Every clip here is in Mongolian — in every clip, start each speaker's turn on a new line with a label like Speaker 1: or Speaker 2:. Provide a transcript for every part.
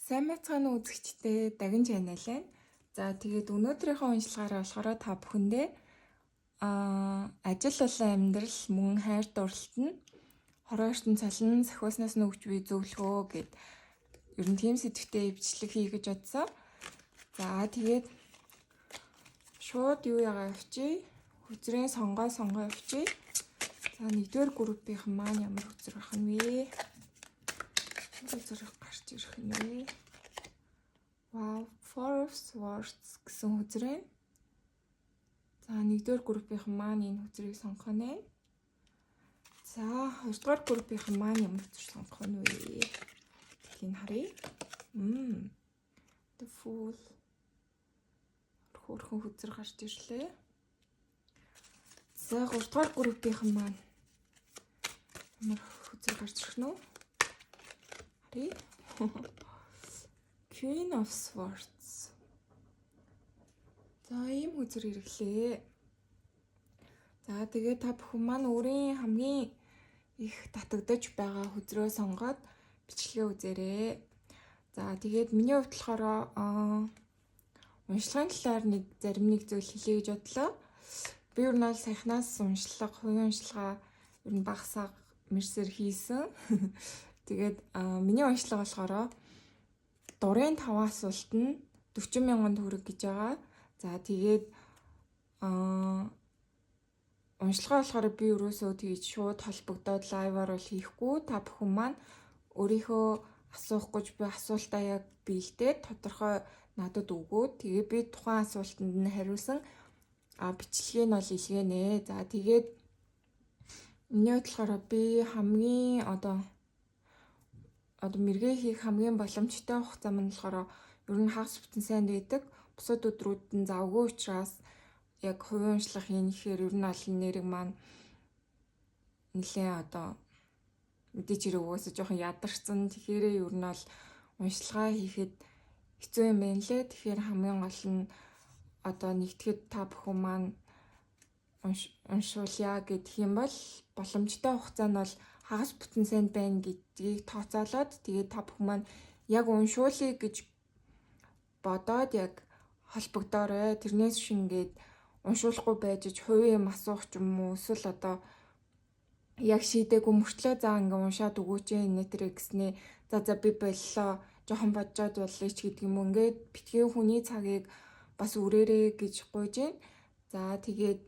Speaker 1: Сайн байцгаана уу үзэгчдээ, Дагин channel байна. За тэгээд өнөөдрийнхөө уншилгаараа болохоор та бүхэндээ ажил болон амьдрал мөн хайр дурлалт нь хорон ертөнц цалин сахиуснаас нь өгч буй зөвлөгөө гэд ер нь тийм сэдвтэй бичлэг хий гэж бодсон. За тэгээд шууд юу ягаа явчих. Хөзрийн сонгоо явчих. За нэгдүгээр группийнхэн маань ямар хөзөр байх нь вэ? Хөзөр гарч ирэх нь вэ? Wow, Four of Swords гэсэн хөзөр байна. За нэгдүгээр группийнхэн маань энэ хөзрийг сонгох нь. За хоёрдугаар группийнхэн маань ямар хөзөр сонгох нь вэ? Гэдгийг харъя. The Fool хөөрхөн хөзөр гарч ирлээ. За гуравдугаар группийнхэн маань ямар хөзөр гарч ирэх нь вэ? Харъя. Queen of Swords. За ийм хөзөр ирэглээ. За тэгээд та бүхэн маань өөрийн хамгийн их татагдаж байгаа хөзрөө сонгоод бичлэгээ үзээрэй. За тэгээд миний хувьд болохоор уншлагын талаар нэг зарим нэг зүйл хэлье гэж бодлоо. Би ер нь бол саяхнаас уншлага, хувийн уншлага ер нь багасаа мэрсэр хийсэн. Тэгээд миний уншлага болохоор дурын 5 асуулт нь 40,000 төгрөг гэж байгаа. За тэгээд уншилгаа болохоор би ерөөсөө тэгж шууд холбогдоод лайваар бол хийхгүй. Та бүхэн маань өөрийнхөө асуух гэж би асуултаа яг бэлдээд тодорхой надад өгөөд тэгээ би тухайн асуултанд нь хариулсан бичлэгийг нь бол илгээнэ. За тэгээд миний хувьд болохоор би хамгийн одоо мэргээ хийх хамгийн боломжтой хугацаа маань болохоор ер нь хагас бүтэн сайн байдаг. Бусад өдрүүд нь завгүй учраас яг хувийн уншлага хийнэ гэхээр ер нь олон нэрэг маань нэлээ одоо мэдээч хэрэг угаасаа жоохон ядарсан. Тэгэхээр ер нь бол уншилгаа хийхэд хэцүү юм байна лээ. Тэгэхээр хамгийн гол нь одоо нэгтгэхэд та бүхэн маань уншуулъя гэдэг юм бол боломжтой хугацаа нь бол хагас бүтэн сайн байна гэдгийг тооцоолоод тэгээд та бүхэн маань яг уншуулъя гэж бодоод яг холбогдоорой. Тэрнээс биш ингээд уншуулахгүй байж хувийн юм асуух ч юм уу эсвэл одоо яг шийдээгүй мөртлөө за ингээ уншаад өгөөч энэ тэрэ гэснээ за би боллоо жоохон боджоод боллоо ч гэдэг юм уу ингээд битгий хүний цагийг бас үрээрээ гэж гуйж байна. За тэгээд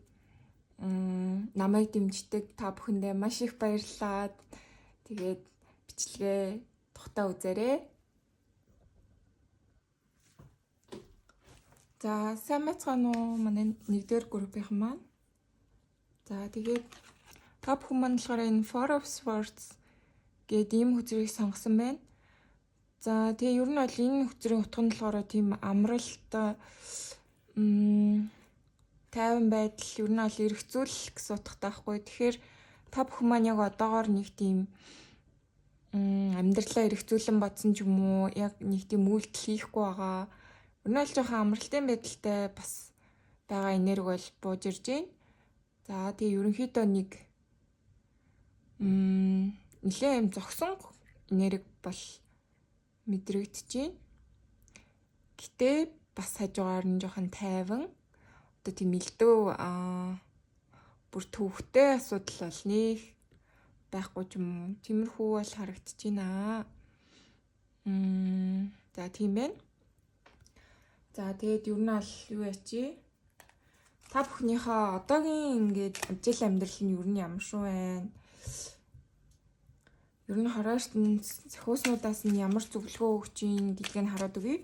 Speaker 1: намайг дэмждэг та бүхэндээ маш их баярлалаа. Тэгээд бичлэгээ тухтаа үзээрэй. За сайн байцгаана уу манай нэгдүгээр группийнхэн маань. За тэгээд та бүхэн маань болохоор энэ Four of Swords гээд ийм хөзрийг сонгосон байна. За тэгээ ер нь бол энэ хөзрийн утга нь болохоор тийм амралт, тайван байдал, ер нь бол эргцүүлэх гэсэн утгатай байхгүй. Тэгэхээр та бүхэн маань яг одоогоор нэг тийм амьдралаа эргцүүлэн бодсон ч юм уу, яг нэг тийм үйлдэл хийхгүй байгаа. Ер нь бол жоохон амралтын байдалтай бас байгаа энерги бол бууж ирж байна. За тэгээ ерөнхийдөө нэг нэлээ юм зогсон энерги бол мэдрэгдэж байна. Гэтэ бас хажуугаар нь жоохон тайван одоо тийм элдв бүр төвхтэй асуудал бол нэг байхгүй ч юм уу. Тиймэрхүү бол харагдаж байна. За тийм байна. За тэгээд ер нь бол юу ячи? Та бүхнийхээ одоогийн ингээд ажил амьдрал нь ер нь ямар шүү байна? Ер нь хорон ертөнц сахиуснуудаас нь ямар зөвлөгөө өгч ийн гэдгийг нь хараад өгье.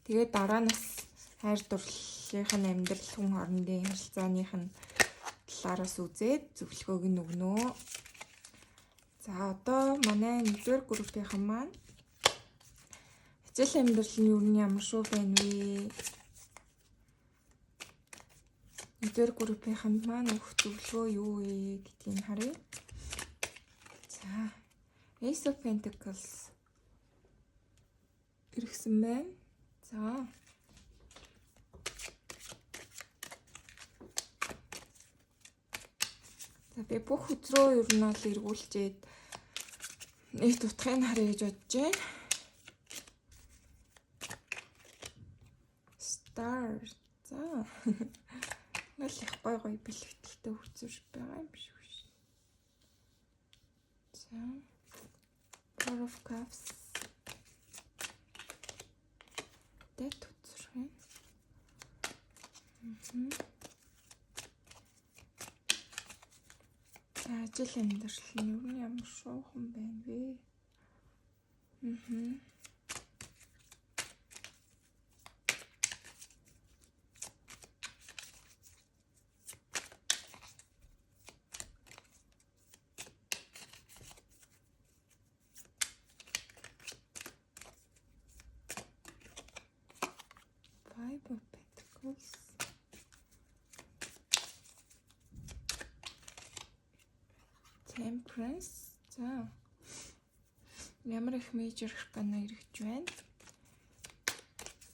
Speaker 1: Тэгээд дараа нь бас хайр дурлалынх нь амьдрал хүн хоорондын харилцааных нь талаараас үзээд зөвлөгөөг нь өгнө. За одоо манай нэгдүгээр группийнхэн маань ажил амьдрал нь ер нь ямар шүү байна вэ? Нэгдүгээр группийнхэнд маань өгөх зөвлөгөө юу вэ гэдгийг харъя. За Ace of Pentacles иргэсэн байна. За За би бүх хөзрөө ер нь бол эргүүлчихэд нэг утгыг харъя гэж бодож байна. Star. За. Ингээл их гой гой бэлэгдэлтэй хөзөр байгаа юм шиг шин. За. Four of Cups. Дэт хөзөр байна. За, ажил амьдрал нь ер нь ямар шуухан байна вэ? Five of Pentacles. Temperance. За. Ямар их major arcana эргэж байна.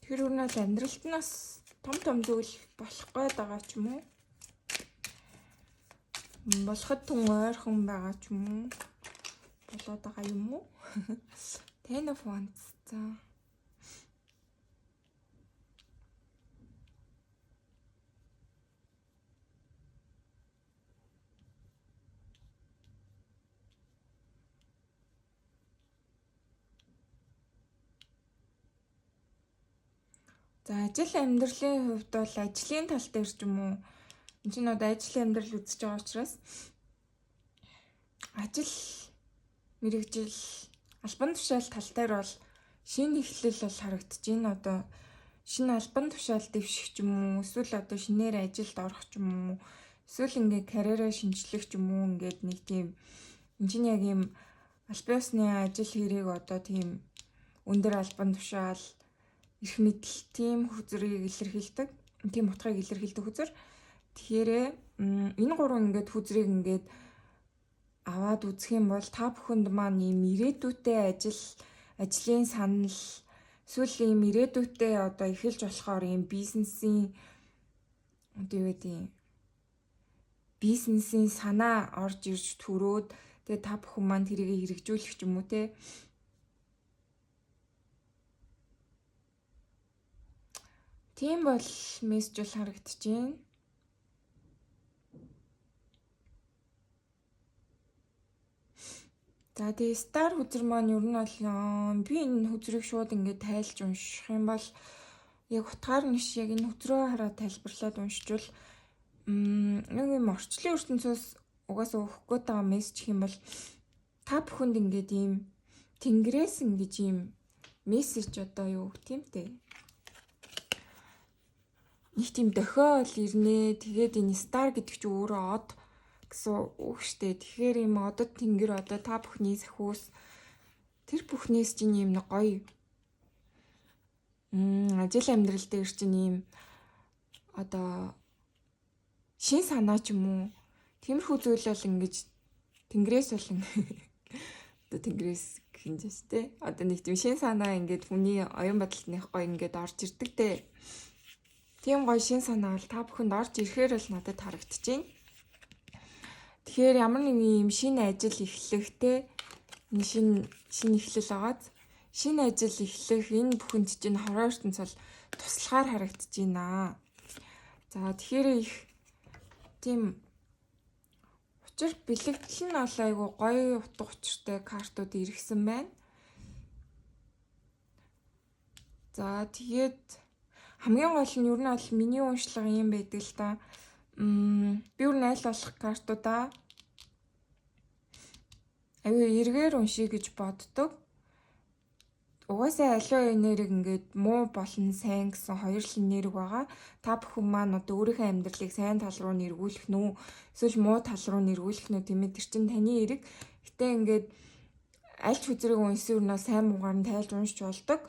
Speaker 1: Тэр өрнөл амьдралд нь бас том том зүйл болох гээд байгаа ч юм уу? Болоход түн ойрхон байгаа ч юм уу? Болоод байгаа юм уу? Ten of Wands. За. За, ажил амьдралын хувьд бол ажлын тал дээр ч юм уу, энэ чинь одоо ажил амьдрал үзэж байгаа учраас ажил мэргэжил, албан тушаал тал дээр бол шинэ эхлэл бол харагдаж байна. Одоо шинэ албан тушаал дэвших ч юм уу, эсвэл одоо шинээр ажилд орох ч юм уу, эсвэл ингээд карьераа шинжлэх ч юм уу, ингээд нэг тийм энэ чинь яг ийм аль биесны ажил хэрэг одоо тийм өндөр албан тушаал, эрх мэдэл, тийм хөзрийг илэрхийлдэг, тийм утгыг илэрхийлдэг хөзөр. Тэгэхээр энэ гурван ингээд хөзрийг ингээд аваад үзэх юм бол та бүхэнд маань ийм ирээдүйтэй ажил, ажлын санал, эсвэл ийм ирээдүйтэй одоо эхэлж болохоор ийм бизнесийн одоо юу гэдэг, бизнесийн санаа орж ирж төрөөд, тэгээ та бүхэн маань тэрийг хэрэгжүүлэх ч юм уу, те. Тийм бол мессеж бол харагдаж байна. За, тэгээ star хөзөр маань ер нь бол би энэ хөзрийг шууд ингээд тайлж унших юм бол яг утгаар нь биш, яг энэ хөзрөө хараад тайлбарлаад уншичвал яг юм орчлын ертөнцөөс угаасаа өгөх гээд байгаа мессеж гэх юм бол та бүхэнд ингээд ийм тэнгэрээс ингэж ийм мессеж одоо юу гэх юм те, нэг тийм дохиол ирнэ. Тэгээд энэ star гэдэг чинь өөрөө од гэсэн үг штэ. Тэгэхээр ийм одод тэнгэр одоо та бүхний сахиус тэр бүхнээс чинь ийм нэг гоё ажил амьдрал дээр чинь ийм одоо шин санаа ч юм уу, тиймэрхүү зүйл бол ингэж тэнгэрээс бол одоо тэнгэрээс гэх юм дээ. Одоо нэг тийм шин санаа ингээд хүний оюун бодолд нэг гоё ингээд орж ирдэг дээ. Тийм гоё шин санаа бол та бүхэнд орж ирэхээр бол надад харагдаж байна. Тэгэхээр ямар нэгэн юм шинэ ажил эхлэх те, энэ шинэ шинэ эхлэл байгааз шинэ ажил эхлэх энэ бүхэнд чинь хорон ертөнц бол туслахаар харагдаж байна. За, тэгэхээр их тийм учир бэлэгдэл нь бол айгу гоё утга учиртай картууд эргэсэн байна. За, тэгээд хамгийн гол нь ер нь бол миний уншлага юм байдаг л да. Би ер нь аль болох картуудаа аюу эргээр уншия гэж боддог. Угаасаа аливаа энерги ингээд муу болон сайн гэсэн хоёр л энерги байгаа. Та бүхэн маань одоо өөрийнхөө амьдралыг сайн тал руу нэргүүлэх нь үү, эсвэл муу тал руу нэргүүлэх нь үү, тийм ээ, тэр чинь таны эрэг. Гэтэ ингээд аль ч хөзрийг уншсан юм нь сайн муугаар нь тайлж уншиж болдог.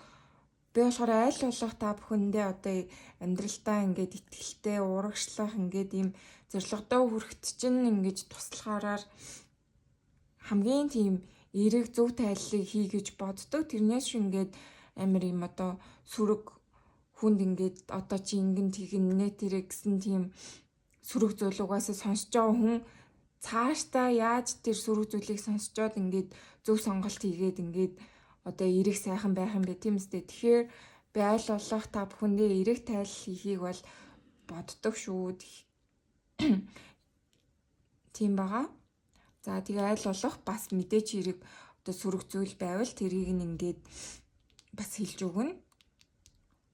Speaker 1: Би болохоор аль болох та бүхэндээ одоо амьдралдаа ингээд итгэлтэй урагшлах, ингээд ийм зорилгодоо хүрэхэд чинь ингэж туслахаараар хамгийн тийм эерэг зөв тайллыг хий гэж боддог. Тэрнээс ш ингээд амар юм одоо сөрөг хүнд ингээд одоо чи ингэн тэгнэ нэ тэрэ гэсэн тийм сөрөг зүйл угаасаа сонсож байгаа хүн цаашдаа яаж тэр сөрөг зүйлийг сонсчоод ингээд зөв сонголт хийгээд ингээд одоо эерэг сайхан байх юм бэ, тийм үстэй. Тэгэхээр Би аль болох та бүхэндээ эерэг тайл хийхийг бол боддог шүү. Тийм байгаа. За, тэгээ аль болох бас мэдээч хэрэг одоо сөрөг зүйл байвал тэрийг нь ингээд бас хэлж өгнө.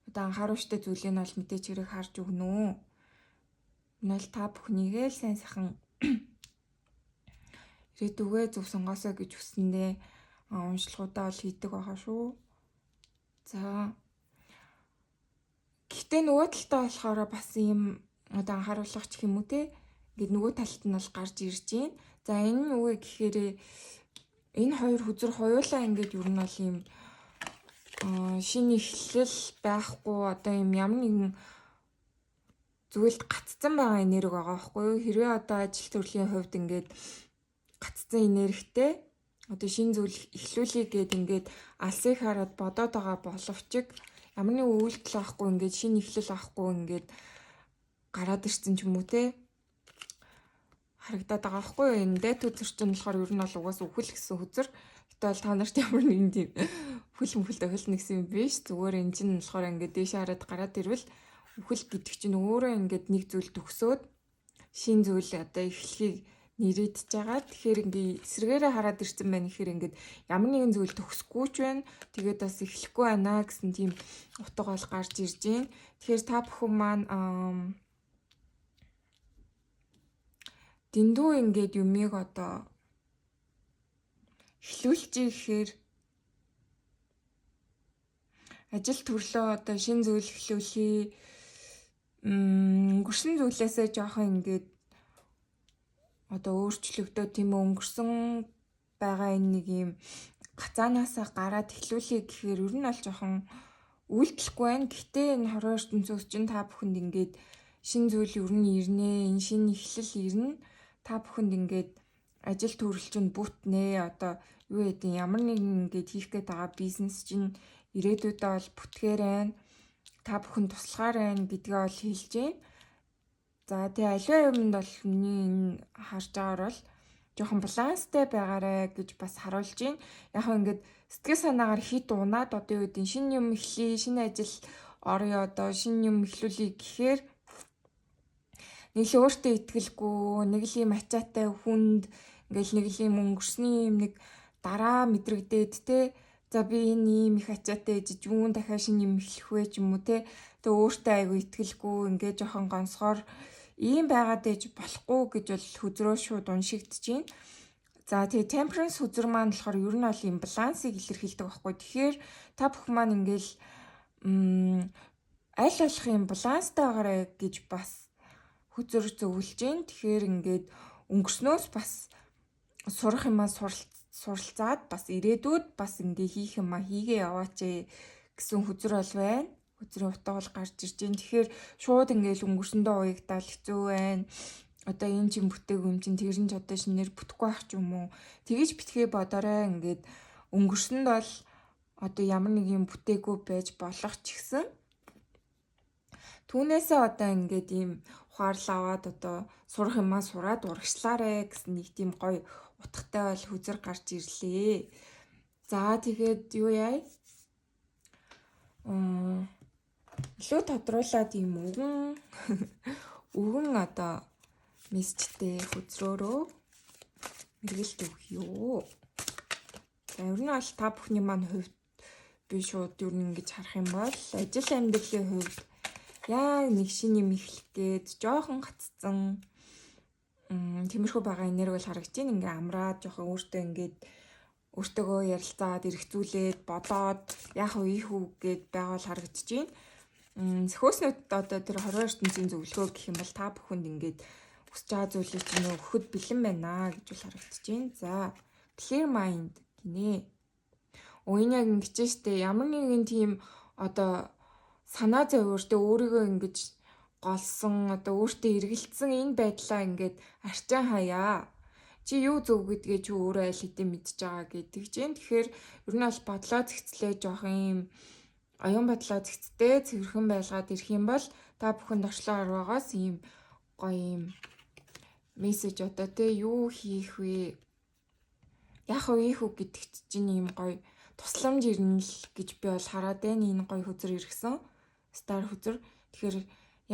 Speaker 1: Одоо анхааруулжтай зүйлийг нь бол мэдээч хэрэг харж өгнө үү. Энэ бол та бүхнийгээ л сайн сайхан ирээдүгээ зөв сонгоосой гэж хүссэндээ уншлагуудаа бол хийдэг байгаа шүү. За, гэхдээ нөгөө талдаа болохоор бас ийм одоо анхааруулах ч юм уу те, ингээд нөгөө талд нь бол гарч ирж байна. За, энэ нь юу вэ гэхээр энэ хоёр хөзөр хоёулаа ингээд ер нь бол ийм шинэ эхлэл байхгүй, одоо ийм ямар нэгэн зүйлд гацсан байгаа энерги байгаа байхгүй юу? Хэрвээ одоо ажил төрлийн хувьд ингээд гацсан энергитэй одоо шинэ зүйл эхлүүлэе гээд ингээд алсыг хараад бодоод байгаа боловч ямар нэгэн үйлдэл авахгүй, ингээд шинэ эхлэл авахгүй ингээд гараад ирсэн ч юм уу те, харагдаад байгаа байхгүй юу? Энэ Death хөзөр чинь болохоор ер нь бол угаасаа үхэл гэсэн хөзөр. Гэтэ бол та нарт ямар нэгэн тийм үхэл мөхөл тохиолно гэсэн юм биш. Зүгээр энэ чинь болохоор ингээд дээш хараад гараад ирвэл үхэл гэдэг чинь өөрөө ингээд нэг зүйл төгсөөд шинэ зүйл одоо эхлэхийг нэрийдэж байгаа. Тэгэхээр ингээ эсрэгээрээ хараад ирсэн байна гэхээр ингээд ямар нэгэн зүйл төгсөхгүй ч байна. Тэгээд бас эхлэхгүй байна гэсэн тийм утга бол гарч ирж байна. Тэгэхээр та бүхэн маань дэндүү ингээд юмыг одоо эхлүүлчихье гэхээр ажил төрлөө одоо шинэ зүйл эхлүүлье. Өнгөрсөн зүйлээсээ жоохон ингээд одоо өөрчлөгдөө, тийм үү, өнгөрсөн байгаа энэ нэг юм гацаанаасаа гараад эхлүүлье гэхээр ер нь бол жоохон үйлдэлгүй байна. Гэхдээ энэ хорвоо ертөнцөөс чинь та бүхэнд ингээд шинэ зүйл ер нь ирнэ. Энэ шинэ эхлэл ирнэ. Та бүхэнд ингээд ажил төрөл чинь бүтнэ. Одоо юу гэдэг, ямар нэгэн ингээд хийх гээд байгаа бизнес чинь ирээдүйдээ бол бүтгээр байна. Та бүхэн туслахаар байна гэдгээ бол хэлж байна. За, тэгээ аливаа юмд бол миний энэ харж байгаагаар бол жоохон баланстай байгаарэ гэж бас харуулж байна. Яг хөө ингээд сэтгэл санаагаар хит унаад одоо юу гэдэг, шинэ юм эхлэе, шинэ ажил орё, одоо шинэ юм эхлүүлье гэхээр нэг л өөртөө итгэлгүй, нэг л юм ачаатай хүнд ингээл нэг л юм өнгөрсний юм нэг дараа мэдрэгдээд те, за би энэ ийм их ачаатай ээж юун дахиад шинэ юм эхлэх вэ ч юм уу те, тэгээ өөртөө айгу итгэлгүй ингээд жоохон гонсгоор ийм байгаад ээж болохгүй гэж бол хөзрөө шууд уншигдэж байна. За, тэгээ Temperance хөзөр маань болохоор ер нь бол ийм балансыг илэрхийлдэг байхгүй. Тэгэхээр та бүхэн маань ингээл аль болох юм баланстай байгаарай гэж бас хөзөр зөвлөж гин. Тэгэхээр ингээд өнгөрснөөс бас сурах юмаа суралцаад бас ирээдүйд бас ингээ хийх юмаа хийгээ яваач гэсэн хөзөр бол байна. Хөзрийн утга бол гарч ирж байна. Тэгэхээр шууд ингээл өнгөрсөндөө уягдаал хэцүү байна. Одоо энэ чинь бүтээгүй юм чинь тэр нь ч одоо шинээр бүтэхгүй байх ч юм уу. Тэгэж битгий бодоорой. Ингээд өнгөрсөнд бол одоо ямар нэг юм бүтээгүй байж болох ч гэсэн түүнээсээ одоо ингээд ийм ухаарлал аваад одоо сурах юмаа сураад урагшлаарэ гэсэн нэг тийм гоё утгатай бол хөзөр гарч ирлээ. За, тэгээд юу яа? Илүү тодруулаад ийм үгэн үгэн одоо мессежтэй хөзрөөрөө мэргэлт өгөх юу. За, ер нь бол та бүхний маань хувьд би шууд ер нь ингэж харах юм бол ажил амьдралын хувьд яг нэг шинэ юм эхлэх гээд жоохон гацсан тиймэрхүү байгаа энерги бол харагдаж байна. Ингээ амраад жоохон өөртөө ингээд өөртөөгөө ярилцаад, эргцүүлээд, бодоод яах вэ, ийх үү гэд байгаа бол харагдаж байна. Сөхөөснөд одоо тэр 20 ертөнцийн зөвлөгөө гэх юм бол та бүхэнд ингээд хүсэж байгаа зүйлийг чинь өгөхөд бэлэн байна гэж бол харагдаж байна. За, clear mind гинэ. Өө, энэ яг ингэж штэ, ямар нэгэн тийм одоо санаа зовиортой өөрийгөө ингэж голсон, одоо өөртөө эргэлдсэн энэ байдлаа ингээд арчаан хаяа. Чи юу зөв гэдгээ чи өөрөө аль хэдийн мэдж байгаа гэдэг чинь. Тэгэхээр ер нь бол бодлоо зэгцлээ, жоохон юм оюун бодлоо зэгцтэй цэвэрхэн байлгаад ирэх юм бол та бүхэнд орчлон арваагаас ийм гоё юм мессеж одоо те, юу хийх вэ? Яах вэ, ийх үү гэдэгт чинь ийм гоё тусламж ирнэ л гэж би бол хараад байна. Энэ гоё хөзөр иргсэн. Star хөзөр. Тэгэхээр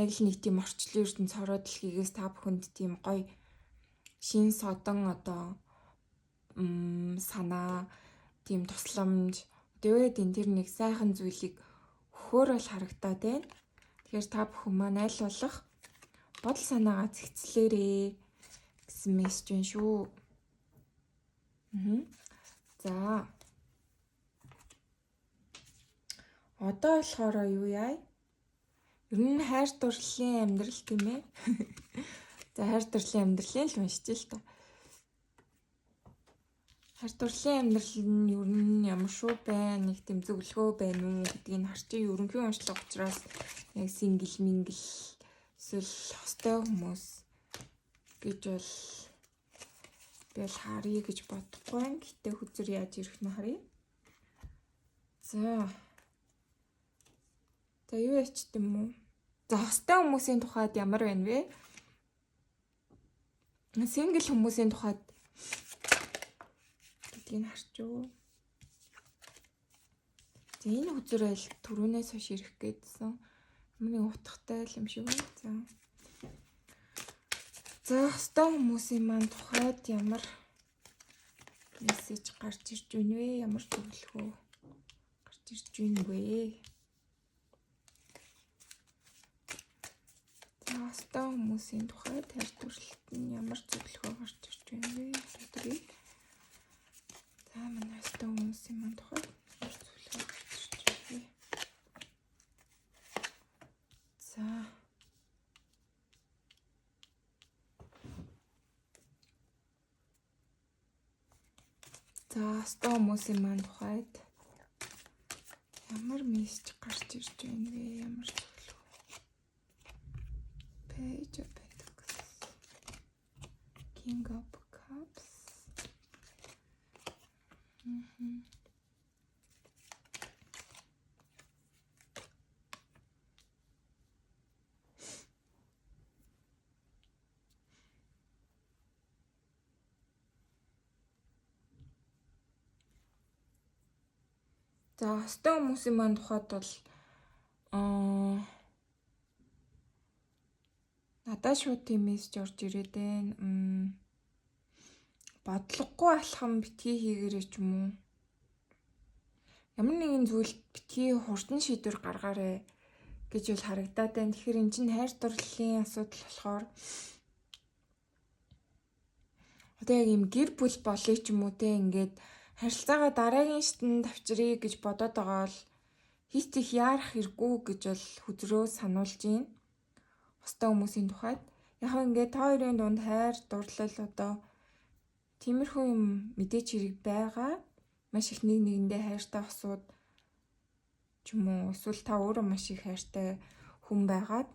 Speaker 1: яг л нэг тийм орчлон ертөнц хороо дэлхийгээс та бүхэнд тийм гоё шин содон одоо санаа тийм тусламж одоо юу гэдэг тэр нэг сайхан зүйлийг өгөхөөр бол харагдаад байна. Тэгэхээр та бүхэн маань аль болох бодол санаагаа зэгцлээрээ гэсэн мессеж байна шүү. За. Одоо болохоор юу яа? Ер нь хайр дурлалын амьдрал тийм ээ. За хайр дурлалын амьдралын л уншиж л та. Хайр дурлалын амьдрал нь ер нь ямар шүү байна, нэг тийм зөвлөгөө байна уу гэдгийг харчих. Ерөнхий уншлага учраас яг single мингл эсвэл хостой хүмүүс гэж бол би бол харъя гэж бодохгүй байна. Гэтэ хөзөр яаж ирэх нь харъя. За. За юу ячт юм уу? За хостой хүмүүсийн тухайд ямар байна вэ? Single хүмүүсийн тухайд гэдгийг харчих. За энэ хөзөр айл түрүүнээс хойш ирэх гэдсэн. Ямар нэг утгатай юм шиг байна. За. За хостой хүмүүсийн маань тухайд ямар мессеж гарч ирж байна вэ? Ямар зөвлөгөө гарч ирж байна вэ? За хостой хүмүүсийн тухайд хайр дурлалт нь ямар зөвлөгөө гарч ирж байна вэ? Тодорхой. За манай хостой хүмүүсийн маань тухайд ямар зөвлөгөө гарч ирж байна вэ? За. За хостой хүмүүсийн маань тухайд ямар мессеж гарч ирж байна вэ? Ямар зөвлөгөө? Page of Pentacles, King of Cups. За хостой хүмүүсийн маань тухайд бол надад шууд тийм мессеж орж ирээд байна. Бодлогогүй алхам битгий хийгээрэй ч юм уу. Ямар нэгэн зүйлд битгий хурдан шийдвэр гаргаарай гэж бол харагдаад байна. Тэгэхээр эн чинь хайр дурлалын асуудал болохоор одоо яг ийм гэр бүл болъё ч юм уу те, ингээд харилцаагаа дараагийн шатанд авчиръя гэж бодоод байгаа бол хит их яарах хэрэггүй гэж бол хөзрөө сануулж байна. Хостой хүмүүсийн тухайд. Яг ингээд та хоёрын дунд хайр дурлал одоо тиймэрхүү юм мэдээч хэрэг байгаа. Маш их нэг нэгэндээ хайртай хосууд ч юм уу, эсвэл та өөрөө маш их хайртай хүн байгаад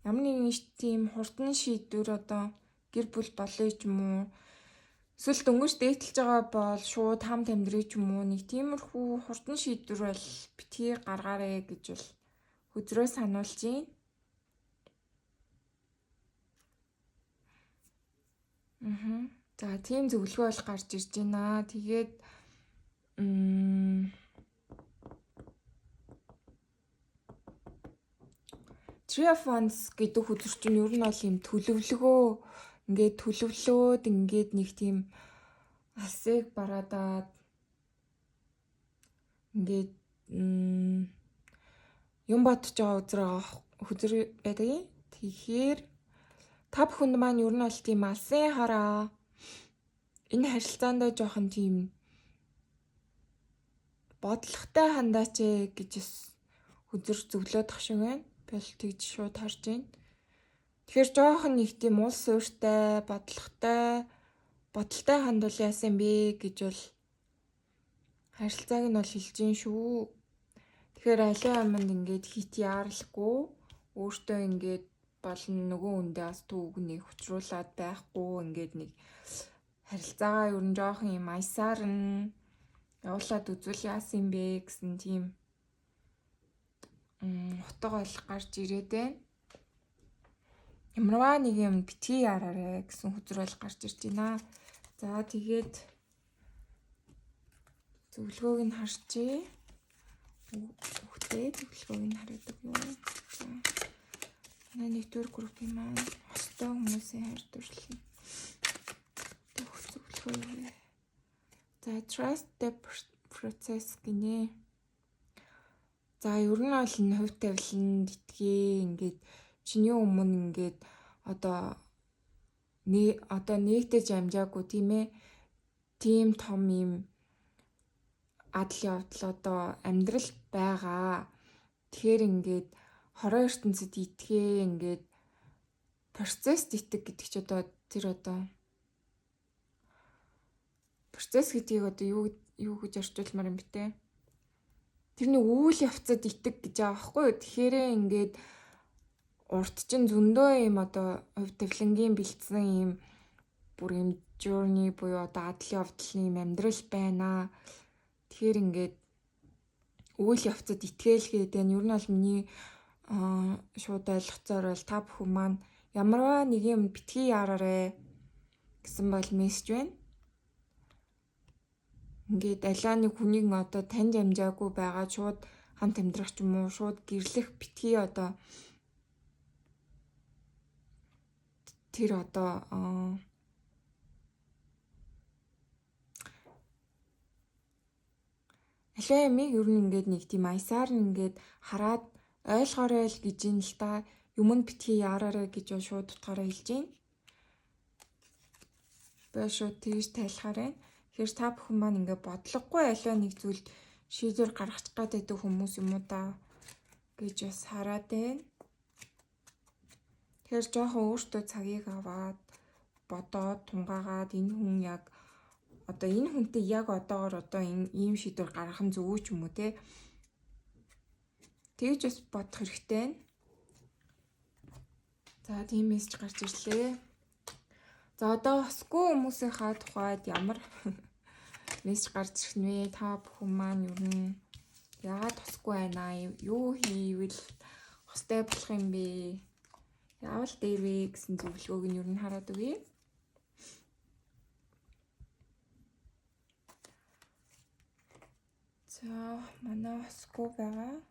Speaker 1: ямар нэгэн тийм хурдан шийдвэр одоо гэр бүл болъё ч юм уу, эсвэл дөнгөж date лэж байгаа бол шууд хамт амьдрий ч юм уу, нэг тиймэрхүү хурдан шийдвэр бол битгий гаргаарэ гэж бол хөзрөө сануулж байна. За тийм зөвлөгөө бол гарч ирж байна. Тэгээд Three of Wands гэдэг хөзөр чинь ер нь бол юм төлөвлөгөө, ингээд төлөвлөөд ингээд нэг тийм алсыг бараадаад ингээд юм бодож байгаа үзэр хөзөр байдаг юм. Тэгэхээр та бүхэнд маань ер нь бол тийм алсын хараа энэ харилцаандаа жоохон тийм бодлоготой хандаач ээ гэж хөзөр зөвлөөд ах шиг байна. Би бол тэгж шууд харж байна. Тэгэхээр жоохон нэг тийм улс ууртай, бодлоготой, бодолтой хандвал яасан бэ гэж бол харилцааг нь бол хэлж гин шүү. Тэгэхээр аливаа юмд ингээд хит яарлахгүй, өөртөө ингээд болон нөгөө хүндээ бас түүг нэг учруулад байхгүй, ингээд нэг харилцаагаа ер нь жоохон юм аясаар нь явуулаад үзвэл яасан юм бэ гэсэн тийм утга бол гарч ирээд байна. Ямарваа нэг юм битгий яраарэ гэсэн хөзөр бол гарч ирж байна. За тэгээд Зөвлөгөөг нь харчээ. Үхтэй зөвлөгөөг нь хараад өгье. За. Манай нэгдүгээр группийн маань хостой хүмүүсийн хайр дурлал. Зөвлөгөө юу вэ? За, trust the process гинэ. За, ер нь бол энэ хувь тавиланд итгээ, ингээд чиний өмнө ингээд одоо одоо нэгтэж амжаагүй, тийм ээ. Тийм том юм адал явдал одоо амьдрал байгаа. Тэгэхээр ингээд хорон ертөнцид итгээ, ингээд процесст итэг гэдэг чи одоо тэр одоо процесс гэдгийг одоо юу юу гэж орчуулмаар юм бэ те? Тэрний үйл явцад итэг гэж байгаа байхгүй юу? Тэгэхээр ингээд урт чинь зөндөө юм одоо хувь тавилангийн бэлдсэн юм бүр юм journey буюу одоо адал явдлын юм амьдрал байна. Тэгэхээр ингээд үйл явцад итгэлгээд байна. Ер нь бол миний шууд ойлгоцоор бол та бүхэн маань ямарваа нэг юм битгий яараарэ гэсэн бол мессеж байна. Ингээд алиа нэг хүнийг одоо таньж амжаагүй байгаа шууд хамт амьдрах ч юм уу, шууд гэрлэх битгий, одоо тэр одоо аливаа ямыг ер нь ингээд нэг тийм аясаар нь ингээд хараад ойлгоорой л гэж юм л та, юм нь битгий яараарай гэж шууд утгаараа хэлж байна. Би шууд тэгж тайлахаар байна. Тэгэхээр та бүхэн маань ингээд бодлогогүй аливаа нэг зүйлд шийдвэр гаргачих гээд байдаг хүмүүс юм уу да гэж бас хараад байна. Тэгэхээр жоохон өөртөө цагийг аваад бодоод тунгаагаад, энэ хүн яг одоо энэ хүнтэй яг одоогор одоо энэ ийм шийдвэр гаргах нь зөв ч юм уу те. Тэгж бас бодох хэрэгтэй байна. За, тийм мессеж гарч ирлээ. За, одоо хосгүй хүмүүсийнхаа тухайд ямар мессеж гарч ирэх нь вэ? Та бүхэн маань ер нь яагаад хосгүй байна? Юу хийвэл хостой болох юм бэ? Яавал дээр вэ гэсэн зөвлөгөөг нь ер нь хараад өгье. За, манай хосгүй байгаа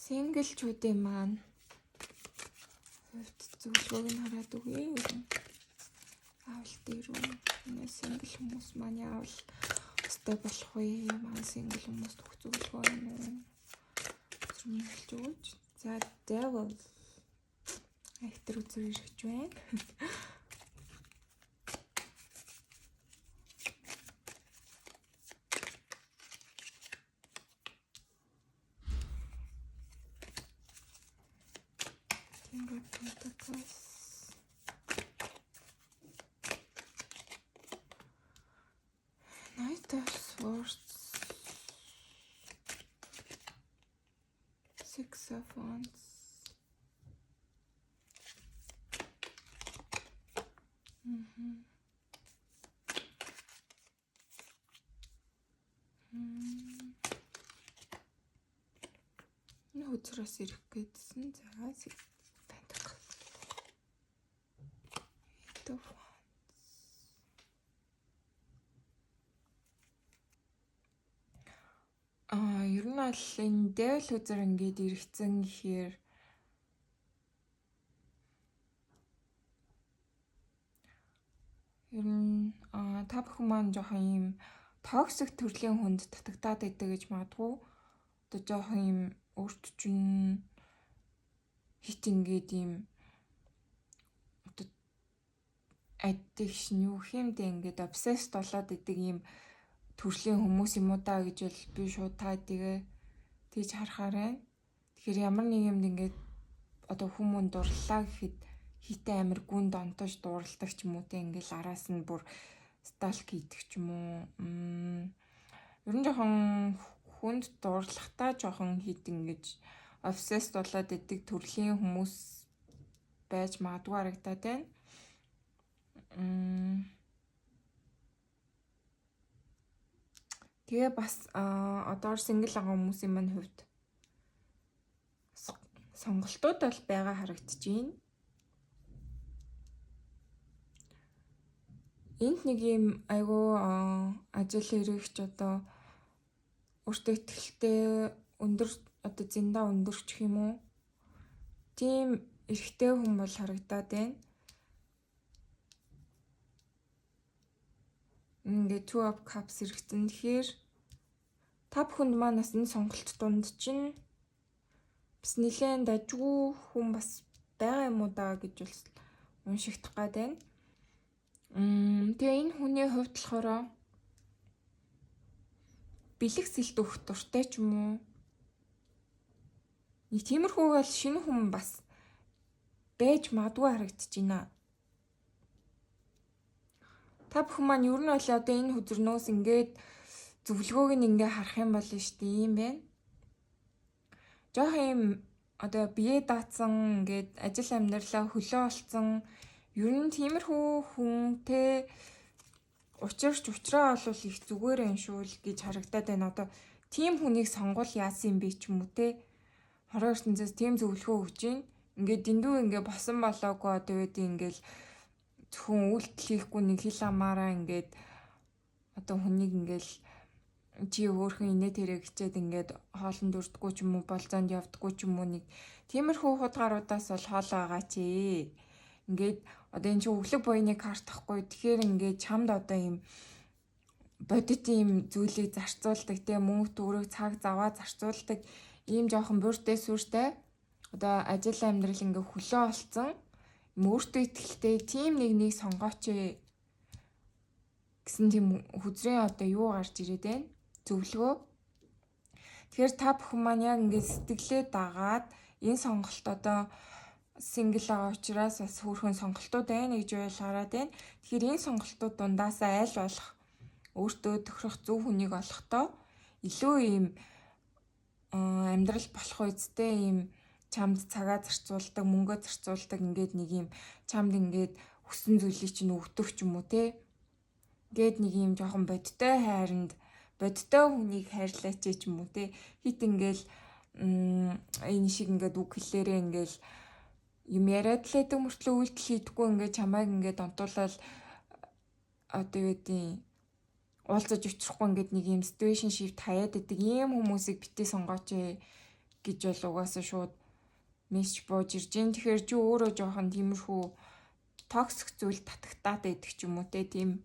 Speaker 1: single чүүдийн маань хувьд зөвлөгөөг нь хараад өгье. Яавал дээр үү? Манай single хүмүүс маань яавал хостой болох вэ? Манай single хүмүүст өгөх зөвлөгөө юм уу? Зүрх хэлж өгөөч. За, devil айхтар үзүр ирж байна. King of Pentacles. Knight of Swords. Six of Wands. Энэ хөзрөөс ирэх гэдсэн. За, Pentacles. Eight of Wands. Аа, ер нь бол энэ Devil хөзөр ингээд эргэцэн гэхээр ер нь та бүхэн маань жоохон ийм toxic төрлийн хүнд татагдаад байдаг гэж магадгүй. Одоо жоохон ийм өөрт чинь хит ингээд ийм одоо addiction юу гэх юм бэ, ингээд obsessed болоод идэг ийм төрлийн хүмүүс юм уу да гэж бол би шууд та тэгээ тэгж харахаар байна. Тэгэхээр ямар нэг юмд ингээд одоо хүмүүн дурлалаа гэхэд хийтэй амир гүн донтож дууралдаг ч юм уу те, ингээл араас нь бүр stalk хийдэг ч юм уу. Ер нь жоохон хүнд дурлахтаа жоохон хит ингэж obsessed болоод идэг төрлийн хүмүүс байж магадгүй харагдаад байна. Тэгээ бас одоор single байгаа хүмүүсийн маань хувьд сонголтууд бол байгаа харагдаж байна. Энд нэг юм айгүй ажил хэрэгч одоо өөртөө итгэлтэй өндөр одоо зинда өндөрч юм уу? Тийм эрэгтэй хүн бол харагдаад байна. Ингээ Two of Cups эргэсэн. Тэгэхээр та бүхэнд маань бас энэ сонголт дунд чинь бас нэлээд дажгүй хүн бас байгаа юм уу даа гэж бол уншигдах гад байна. Тэгээ энэ хүний хувьд болохоор бэлэг сэлт өгөх дуртай ч юм уу. Нэг тиймэрхүү бол шинэ хүн бас байж магадгүй харагдаж байна. Та бүхэн маань ер нь бол одоо энэ хөзөрнөөс ингээд зөвлөгөөг нь ингээ харах юм бол шүү дээ юм байна. Жохо юм одоо бие даацсан ингээд ажил амьдралаа хөлөө олцсон ер нь тиймэрхүү хүнтэй учирч учраа олвол их зүгээр юм шүү л гэж харагдаад байна. Одоо тийм хүнийг сонгуул яасан юм бэ ч юм уу те. Хорон ертөнцөөс тийм зөвлөгөө өгч гин. Ингээд дэндүү ингээ босон болоогүй одоо юу гэдэг ингээл зөвхөн үйлдэл хийхгүй нэг хил амаараа ингээд одоо хүнийг ингээл чи хөөхөн инээ тэрэ гिचээд ингээд хоолнд өрдөггүй ч юм уу болзоонд явдггүй ч юм уу нэг тиймэрхүү худгаруудаас бол хоол байгаа чи. Ингээд одоо энэ чи өглөг буйны карт тахгүй. Тэгэхээр ингээд чамд одоо ийм бодит ийм зүйлийг зарцуулдаг те мөнгө төгрөг цаг заваа зарцуулдаг ийм жоохон бууртай сүртэй одоо ажил амьдрал ингээ хөлөө олцсон өөртөө итгэлтэй тийм нэг нэг сонгооч гэсэн тийм хүзрийн одоо юу гарч ирээд байна? Зөвлөгөө. Тэгэхээр та бүхэн маань яг ингээд сэтгэлээ дагаад энэ сонголт одоо single байгаа учраас бас хөөрхөн сонголтууд байна гэж ойлгороод байна. Тэгэхээр энэ сонголтууд дундаасаа аль болох өөртөө тохирох зөв хүнийг олохдоо илүү ийм амьдрал болох үедээ ийм чамд цагаа зарцуулдаг, мөнгөө зарцуулдаг ингээд нэг юм чамд ингээд хүссэн зүйлийг чинь өгдөг ч юм уу те. Ингээд нэг юм жоохон бодтой хайранд бодтой хүнийг хайрлаач ч юм уу те. Хит ингээл энэ шиг ингээд үг хэлээрээ ингээл юм яриад л байдаг мөртлөө үйлдэл хийдэггүй ингээд чамайг ингээд донтуулаад одоо юу гэдэг уулзаж очихгүй ингээд нэг юм situationship хаяад идэг ийм хүмүүсийг битгий сонгооч гэж бол угаасаа шууд мессеж бууж ирж гин. Тэгэхээр чи өөрөө жоохон тиймэрхүү toxic зүйл татагтаад байдаг ч юм уу те тийм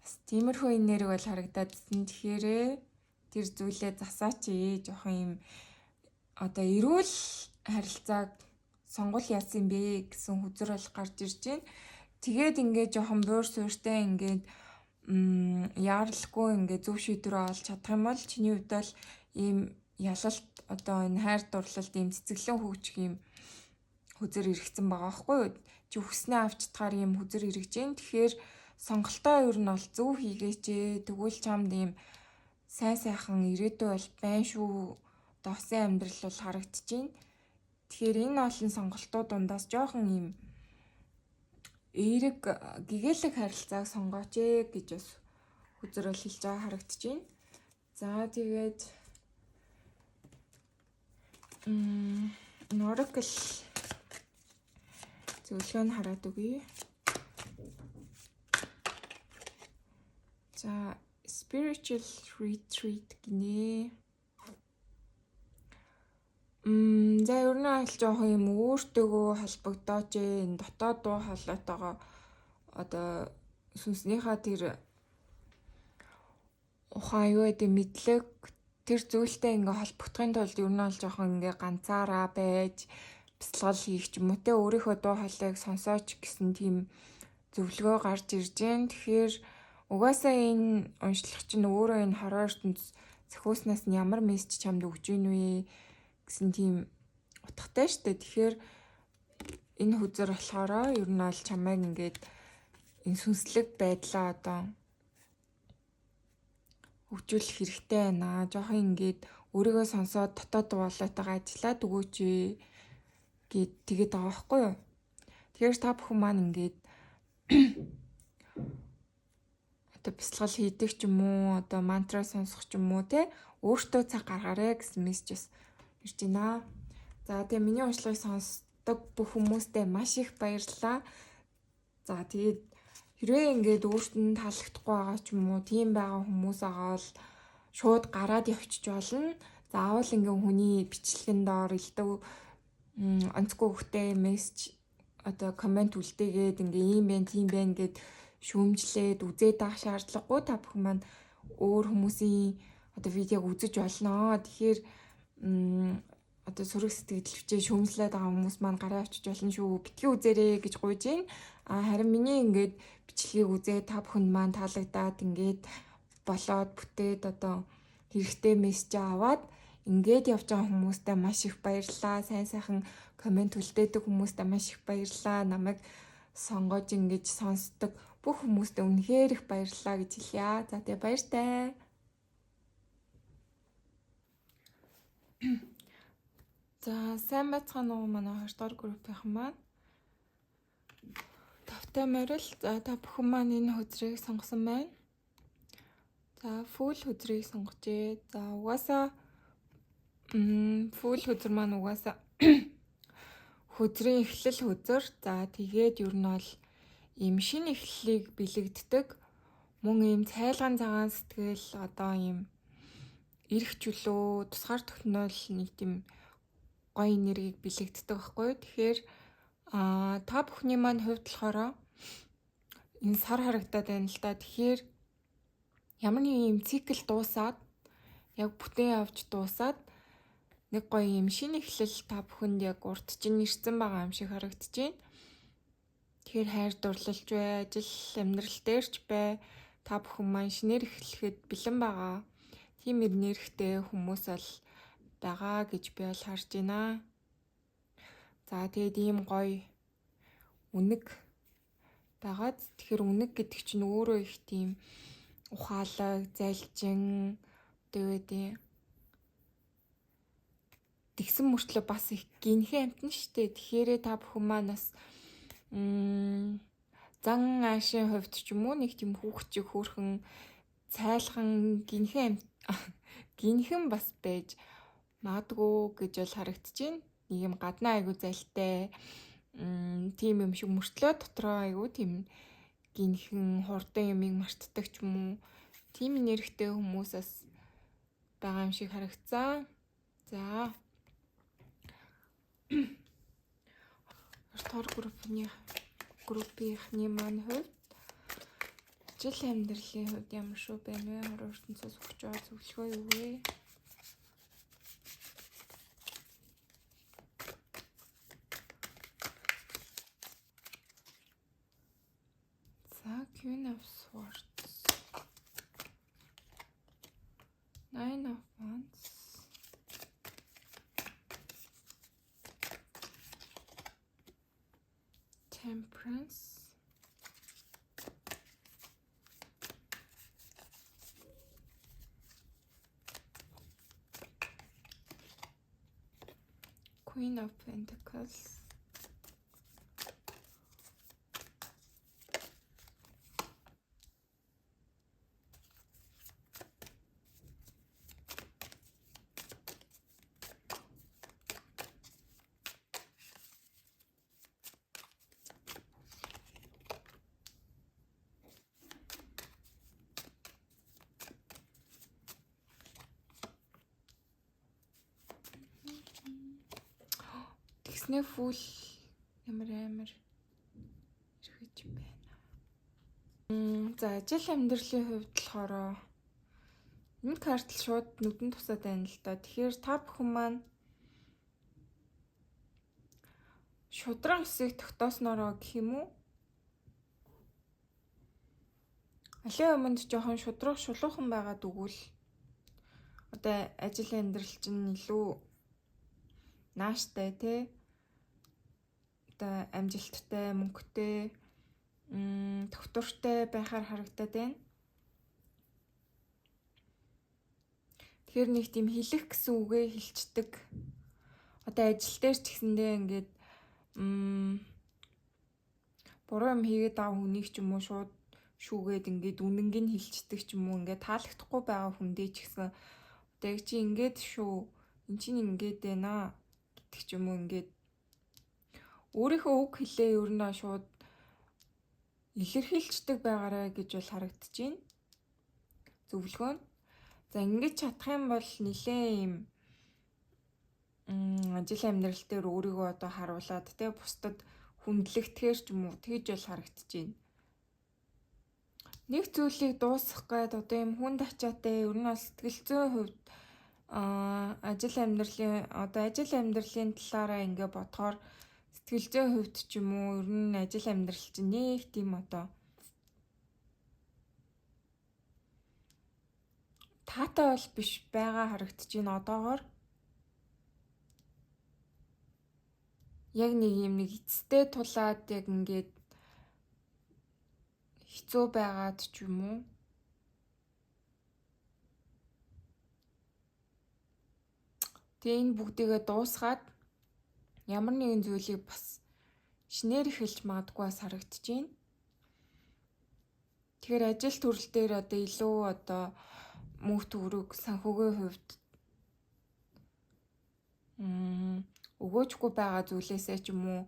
Speaker 1: бас тиймэрхүү энерги бол харагдаадсэн. Тэгэхээр тэр зүйлээ засаач ээ жоохон юм одоо эрүүл харилцааг сонгол яасан бэ гэсэн хүзэр бол гарч ирж байна. Тэгээд ингээд жоохон буур суурьтай ингээд яаралгүй ингээд зөв шийдвэр олж чадах юм бол чиний хувьд бол ийм ялалт одоо энэ хайр дурлалд ийм цэцэглэн хөгжих ийм хүзэр эргэцэн байгаа байхгүй юу? Чи хүснээ авч чадхаар ийм хүзэр эргэж гин. Тэгэхээр сонголтоо ер нь бол зөв хийгээч ээ. Тэгвэл чамд ийм сайн сайхан ирээдүй бол байна шүү. Досын амьдрал бол харагдаж байна. Тэгэхээр энэ олон сонголтууд дундаас жоохон ийм эерэг гэгээлэг харилцааг сонгооч ээ гэж бас хүзэр бол хэлж байгаа харагдаж байна. За тэгээд Oracle зөвлөгөө нь хараад өгье. За spiritual retreat гинэ. За ер нь аль жоохон юм өөртөөгөө холбогдооч ээ энэ дотоод дуу хоолойтойгоо одоо сүнснийхаа тэр ухаан юу гэдэг мэдлэг тэр зүйлтэй ингээ холбогдохын тулд ер нь бол жоохон ингээ ганцаараа байж бясалгал хийх ч юм уу те өөрийнхөө дуу хоолойг сонсооч гэсэн тийм зөвлөгөө гарч ирж байна. Тэгэхээр угаасаа энэ уншлах чинь өөрөө энэ хорвоо ертөнц зохиоснаас нь ямар мессеж чамд өгч ийн вэ гэсэн тийм утгатай штэ. Тэгэхээр энэ хүзэр болохоор ер нь бол чамайг ингээд энэ сүнслэг байдлаа одоо хөгжүүлэх хэрэгтэй байна. Жохон ингээд өөрийгөө сонсоод дотоод дуулаатайгаа ажиллаад өгөөч гэд тэгээд байгаа байхгүй юу? Тэгэхээр та бүхэн маань ингээд одоо бясалгал хийдэг ч юм уу, одоо мантра сонсох ч юм уу те өөртөө цаг гаргаарэ гэсэн мессеж бас ирж байна. За тэгээ миний уншлагыг сонсдог бүх хүмүүстээ маш их баярлалаа. За тэгээд хэрвээ ингээд өөрт нь таалагдахгүй байгаа ч юм уу, тийм байгаа хүмүүс байгаа бол шууд гараад явчих болно. Заавал ингээ хүний бичлэгэн доор элдв онцгүй хөхтэй мессеж одоо коммент үлдээгээд ингээ ийм байна, тийм байна гэд шүүмжлээд үзээд авах шаардлагагүй. Та бүхэн маань өөр хүмүүсийн одоо видеог үзэж болно. Тэгэхээр одоо сөрөг сэтгэл өвчөө шүүмжлээд байгаа хүмүүс маань гараа очиж болно шүү. Битгий үзээрэй гэж гуйж байна. А харин миний ингээд бичлэгийг үзээд та бүхэнд маань таалагдаад ингээд болоод бүтээд одоо хэрэгтэй мессеж аваад ингээд явж байгаа хүмүүстээ маш их баярлалаа. Сайн сайхан коммент үлдээдэг хүмүүстээ маш их баярлалаа. Намайг сонгож ингэж сонсдог бүх хүмүүстээ үнэхээр их баярлалаа гэж хэлье. За тэгээ баяртай. За сайн байцгаана уу манай 2 дугаар группийнхан маань. Тавтай морил. За та бүхэн маань энэ хөзрийг сонгосон байна. За Fool хөзрийг сонгожээ. За угаасаа Fool хөзөр маань угаасаа хөзрийн эхлэл хөзөр. За тэгээд ер нь бол ийм шинэ эхлэлийг бэлэгддэг. Мөн ийм цайлган цагаан сэтгэл одоо ийм эрх чөлөө тусгаар тогтнол нэг тийм гоё энергийг бэлэгддэг байхгүй юу. Тэгэхээр та бүхний маань хувьд болохоор энэ сар харагдаад байна л да. Тэгэхээр ямар нэгэн юм цикл дуусаад яг бүтэн явж дуусаад нэг гоё юм шинэ эхлэл та бүхэнд яг урд чинь ирсэн байгаа юм шиг харагдаж байна. Тэгэхээр хайр дурлалж бай, ажил амьдрал дээр ч бай та бүхэн маань шинээр эхлэхэд бэлэн байгаа. Тийм нэрхтэй хүмүүс бол байгаа гэж би бол харж байна. За тэгээд ийм гоё үнэг байгаад тэгэхээр үнэг гэдэг чинь өөрөө их тийм ухаалаг, залжин одоо юу гэдэг тэгсэн мөртлөө бас их гинхэн амтна штэ. Тэгэхээр та бүхэн маань бас зан аашийн хувьд ч юм уу нэг тийм хүүхчиг хөөрхөн цайлхан гинхэн гинхэн бас байж магадгүй гэж бол харагдчихээн. Нэг юм гаднаа айгу залтай тийм юм шиг мөртлөө дотроо айгу тийм гинхэн хурдан юмыг мартдаг ч юм уу. Тийм нэрхтэй хүмүүс бас байгаа юм шиг харагдсан. За. Хоёрдугаар группийнхний маань хувьд ажил амьдралын хувьд ямар шүү байна вэ? Хорон ертөнцөөс өгч байгаа зөвлөгөө юу вэ? За, Queen of Swords. Nine of Wands. Temperance. Queen of Pentacles. Тэгснээ Fool ямар амар эргэж байна. За ажил амьдралын хувьд болохоор энэ карт л шууд нүдэн тусаад байна л да. Тэгэхээр та бүхэн маань шудраг эсийг тогтоосноороо гэх юм уу? Алийн өмнөд жоохон шудраг шулуухан байгаад өгвөл одоо ажил амьдрал чинь илүү нааштай те одоо амжилттай, мөнгөтэй, тогтвортой байхаар харагдаад байна. Тэгэхээр нэг тийм хэлэх гэсэн үгээ хэлцдэг. Одоо ажил дээр ч гэсэндээ ингээд буруу юм хийгээд байгаа хүнийг ч юм уу шууд шүүгээд ингээд үнэнг нь хэлцдэг ч юм уу ингээд таалагдахгүй байгаа хүндээ ч гэсэн одоо яг чи ингээд шүү эн чинь ингээд байна гэдэг ч юм уу ингээд өөрийнхөө үг хэлээ ер нь шууд илэрхийлждэг байгаарай гэж бол харагдаж байна. Зөвлөгөө нь. За ингэж чадах юм бол нэлээ юм ажил амьдрал дээр өөрийгөө одоо харуулад те бусдад хүндлэгдэхээр ч юм уу тэгж бол харагдаж байна. Нэг зүйлийг дуусгах гээд одоо юм хүнд ачаатай ер нь бол сэтгэл зүйн хувьд ажил амьдралын одоо ажил амьдралын талаараа ингээ бодохоор сэтгэл зүйн хувьд ч юм уу ер нь ажил амьдрал чинь нэг тийм одоо таатай бол биш байгаа харагдаж байна одоогоор. Яг нэг юм нэг эцэстээ тулаад яг ингээд хэцүү байгаад ч юм уу. Тэгээ энэ бүгдийгээ дуусгаад ямар нэгэн зүйлийг бас шинээр эхэлж магадгүй бас харагдаж байна. Тэгэхээр ажил төрөл дээр одоо илүү одоо мөнгө төгрөг санхүүгийн хувьд өгөөжгүй байгаа зүйлээсээ ч юм уу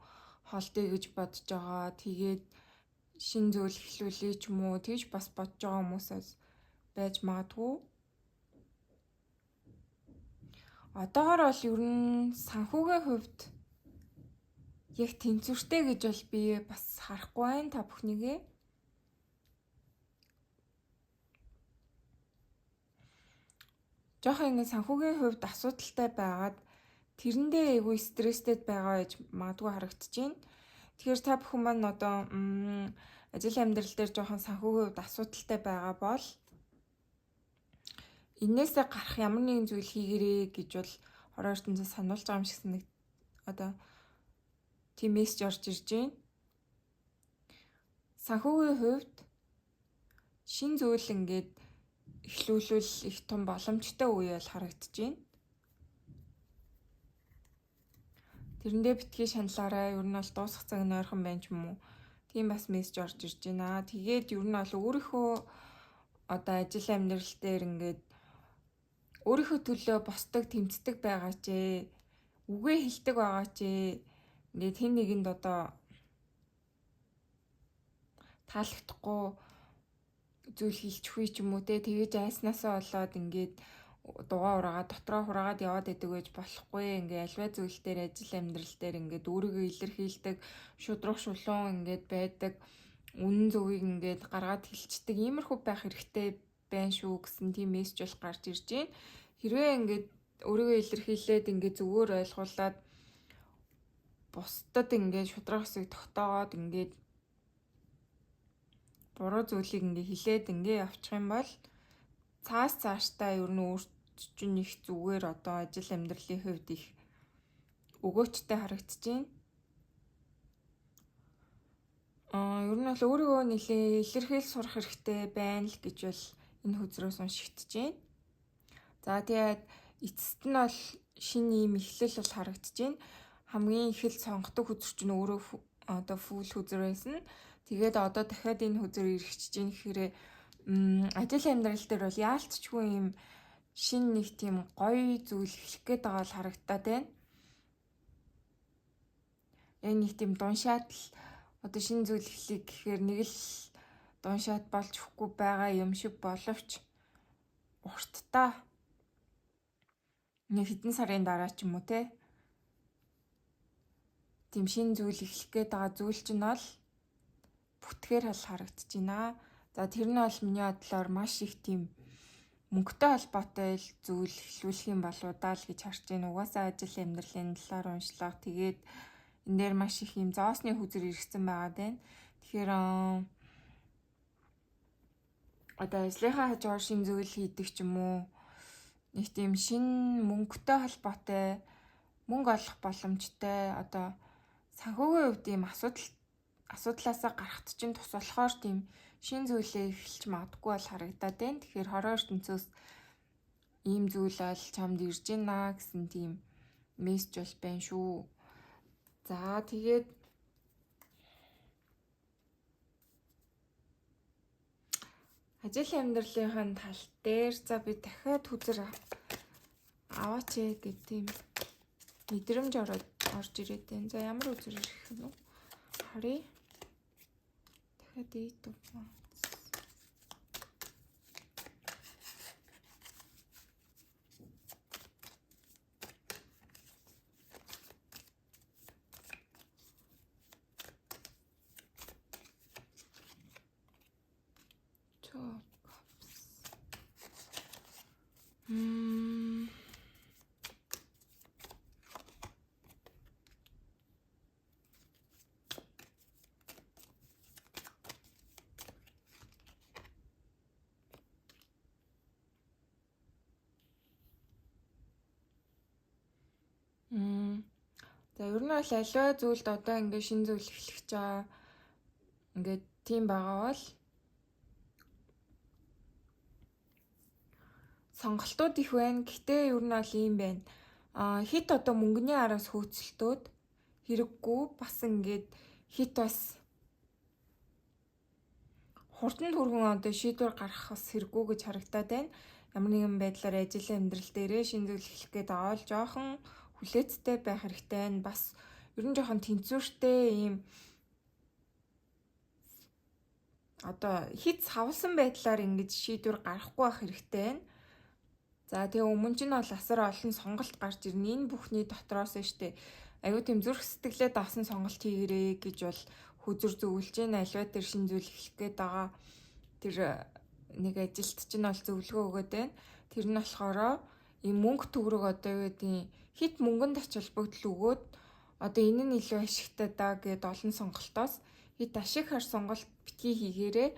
Speaker 1: холдъё гэж бодож байгаа. Тэгээд шинэ зүйл эхлүүлэе ч юм уу тэгж бас бодож байгаа хүмүүсээс байж магадгүй. Одоогор бол ер нь санхүүгийн хувьд яг тэнцвэртэй гэж бол би бас харахгүй байна та бүхнийгээ. Жохон ингэ санхүүгийн хувьд асуудалтай байгаад тэрэндээ айгүй стресстэй байгаа байж магадгүй харагдаж байна. Тэгэхээр та бүхэн маань одоо ажил амьдрал дээр жоохон санхүүгийн хувьд асуудалтай байгаа бол энээсээ гарах ямар нэгэн зүйл хийгэрээ гэж бол хорон ертөнцөөс сануулж байгаа юм шиг санаг одоо тийм мессеж орж ирж байна. Санхүүгийн хувьд шин зүйл ингээд эхлүүлвэл их том боломжтой үе бол харагдаж байна. Тэрэндээ битгий шаналаарай. Ер нь бол дуусах цаг нь ойрхон байна ч юм уу. Тийм бас мессеж орж ирж байна. Тэгээд ер нь бол өөрийнхөө одоо ажил амьдрал дээр ингээд өөрийнхөө төлөө босдог, тэмцдэг байгаа ч үгээ хэлдэг байгаа ч ингээд хэн нэгэнд одоо таалагдахгүй зүйл хэлчихвээ ч юм уу те тэгэж айснаасаа болоод ингээд дугаа ураагаад дотроо хураагаад яваад идэг байж болохгүй. Ингээ альва зүйл дээр ажил амьдрал дээр ингээд өөрийгөө илэрхийлдэг, шудраг шулуун ингээд байдаг, үнэн зөвийг ингээд гаргаад хэлцдэг иймэрхүү байх хэрэгтэй байна шүү гэсэн тийм мессеж бол гарч ирж байна. Хэрвээ ингээд өөрийгөө илэрхийлээд ингээд зүгээр ойлгуулад бусдад ингээд шудраг хэсэг тогтоогоод ингээд буруу зүйлийг ингээ хилээд ингээ явчих юм бол цааш цаашдаа ер нь өөрт чинь их зүгээр одоо ажил амьдралын хувьд их өгөөчтэй харагдаж байна. Ер нь бол өөрийгөө нэлээ илэрхийл сурах хэрэгтэй байна л гэж бол энэ хөзрөөс уншигдэж байна. За тэгээд эцэст нь бол шинэ ийм эхлэл бол харагдаж байна. Хамгийн их л сонгодог хөзөр чинь өөрөө одоо фүүл хөзөр байсан. Тэгээд одоо дахиад энэ хөзөр эргэжж байна гэхээр ажил амьдрал дээр бол яалтчгүй ийм шинэ нэг тийм гоё зүйл эхлэх гээд байгаа л харагдаад байна. Яг нэг тийм дуншаад л одоо шинэ зүйл эхлэх гэхээр нэг л дуншаад болж өгөхгүй байгаа юм шиг боловч урттаа нэг хэдэн сарын дараа ч юм уу те тийм шинэ зүйл эхлэх гээд байгаа зүйл чинь бол бүтгээр хал харагдаж байна. За тэр нь бол миний бодлоор маш их тийм мөнгөтэй холбоотой л зүйл эхлүүлэх юм болоо даа л гэж харж байна. Угаасаа ажил амьдралын талаар уншлага. Тэгээд энэ дээр маш их юм зоосны хүзэр иргэсэн байгаа даа. Тэгэхээр одоо ажлынхаа хажуугаар шинэ зүйл хийдэг ч юм уу нэг тийм шинэ мөнгөтэй холбоотой мөнгө олох боломжтой одоо санхүүгийн хувьд ийм асуудлаасаа гарахт чинь тус болохоор тийм шинэ зүйлээ эхэлж магадгүй бол харагдаад байна. Тэгэхээр хорон ертөнцөөс ийм зүйл бол чамд ирж байна гэсэн тийм мессеж бол байна шүү. За тэгээд ажил амьдралынхаа тал дээр за би дахиад хүзэр аваач гэх тийм мэдрэмж орж ирээд байна. За ямар үзэр ирэх юм бэ? Харъя. Дахиад Eight of Wands. Two of Cups. За, ер нь бол аливаа зүйлд одоо ингээд шинэ зүйл эхлэх гэж байгаа. Ингээд тийм байгаа бол сонголтууд их байна. Гэхдээ ер нь бол ийм байна. Хэт одоо мөнгөний араас хөөцөлтөөд хэрэггүй, бас ингээд хэт бас хурдан түргэн одоо шийдвэр гаргах бас хэрэггүй гэж харагдаад байна. Ямар нэгэн байдлаар ажил амьдрал дээрээ шинэ зүйл эхлэх гээд байгаа бол жоохон хүлээцтэй байх хэрэгтэй байна. Бас ер нь жоохон тэнцвэртэй, ийм одоо хэт савлсан байдлаар ингэж шийдвэр гаргахгүй байх хэрэгтэй байна. За, тэгээ өмнө чинь бол асар олон сонголт гарч ирнэ. Энэ бүхний дотроос нь штэ аюу тийм зүрх сэтгэлээ давсан сонголт хийгэрээ гэж бол хөзөр зөвлөж байна. Аливаа тэр шинэ зүйл эхлэх гээд байгаа тэр нэг ажилт чинь бол зөвлөгөө өгөөд байна. Тэр нь болохоор ийм мөнгө төгрөг, одоо юу гэдгийг, хэт мөнгөнд ач холбогдол өгөөд, одоо энэ нь илүү ашигтай даа гэд олон сонголтоос хэт ашиг хар сонголт битгий хийгээрээ.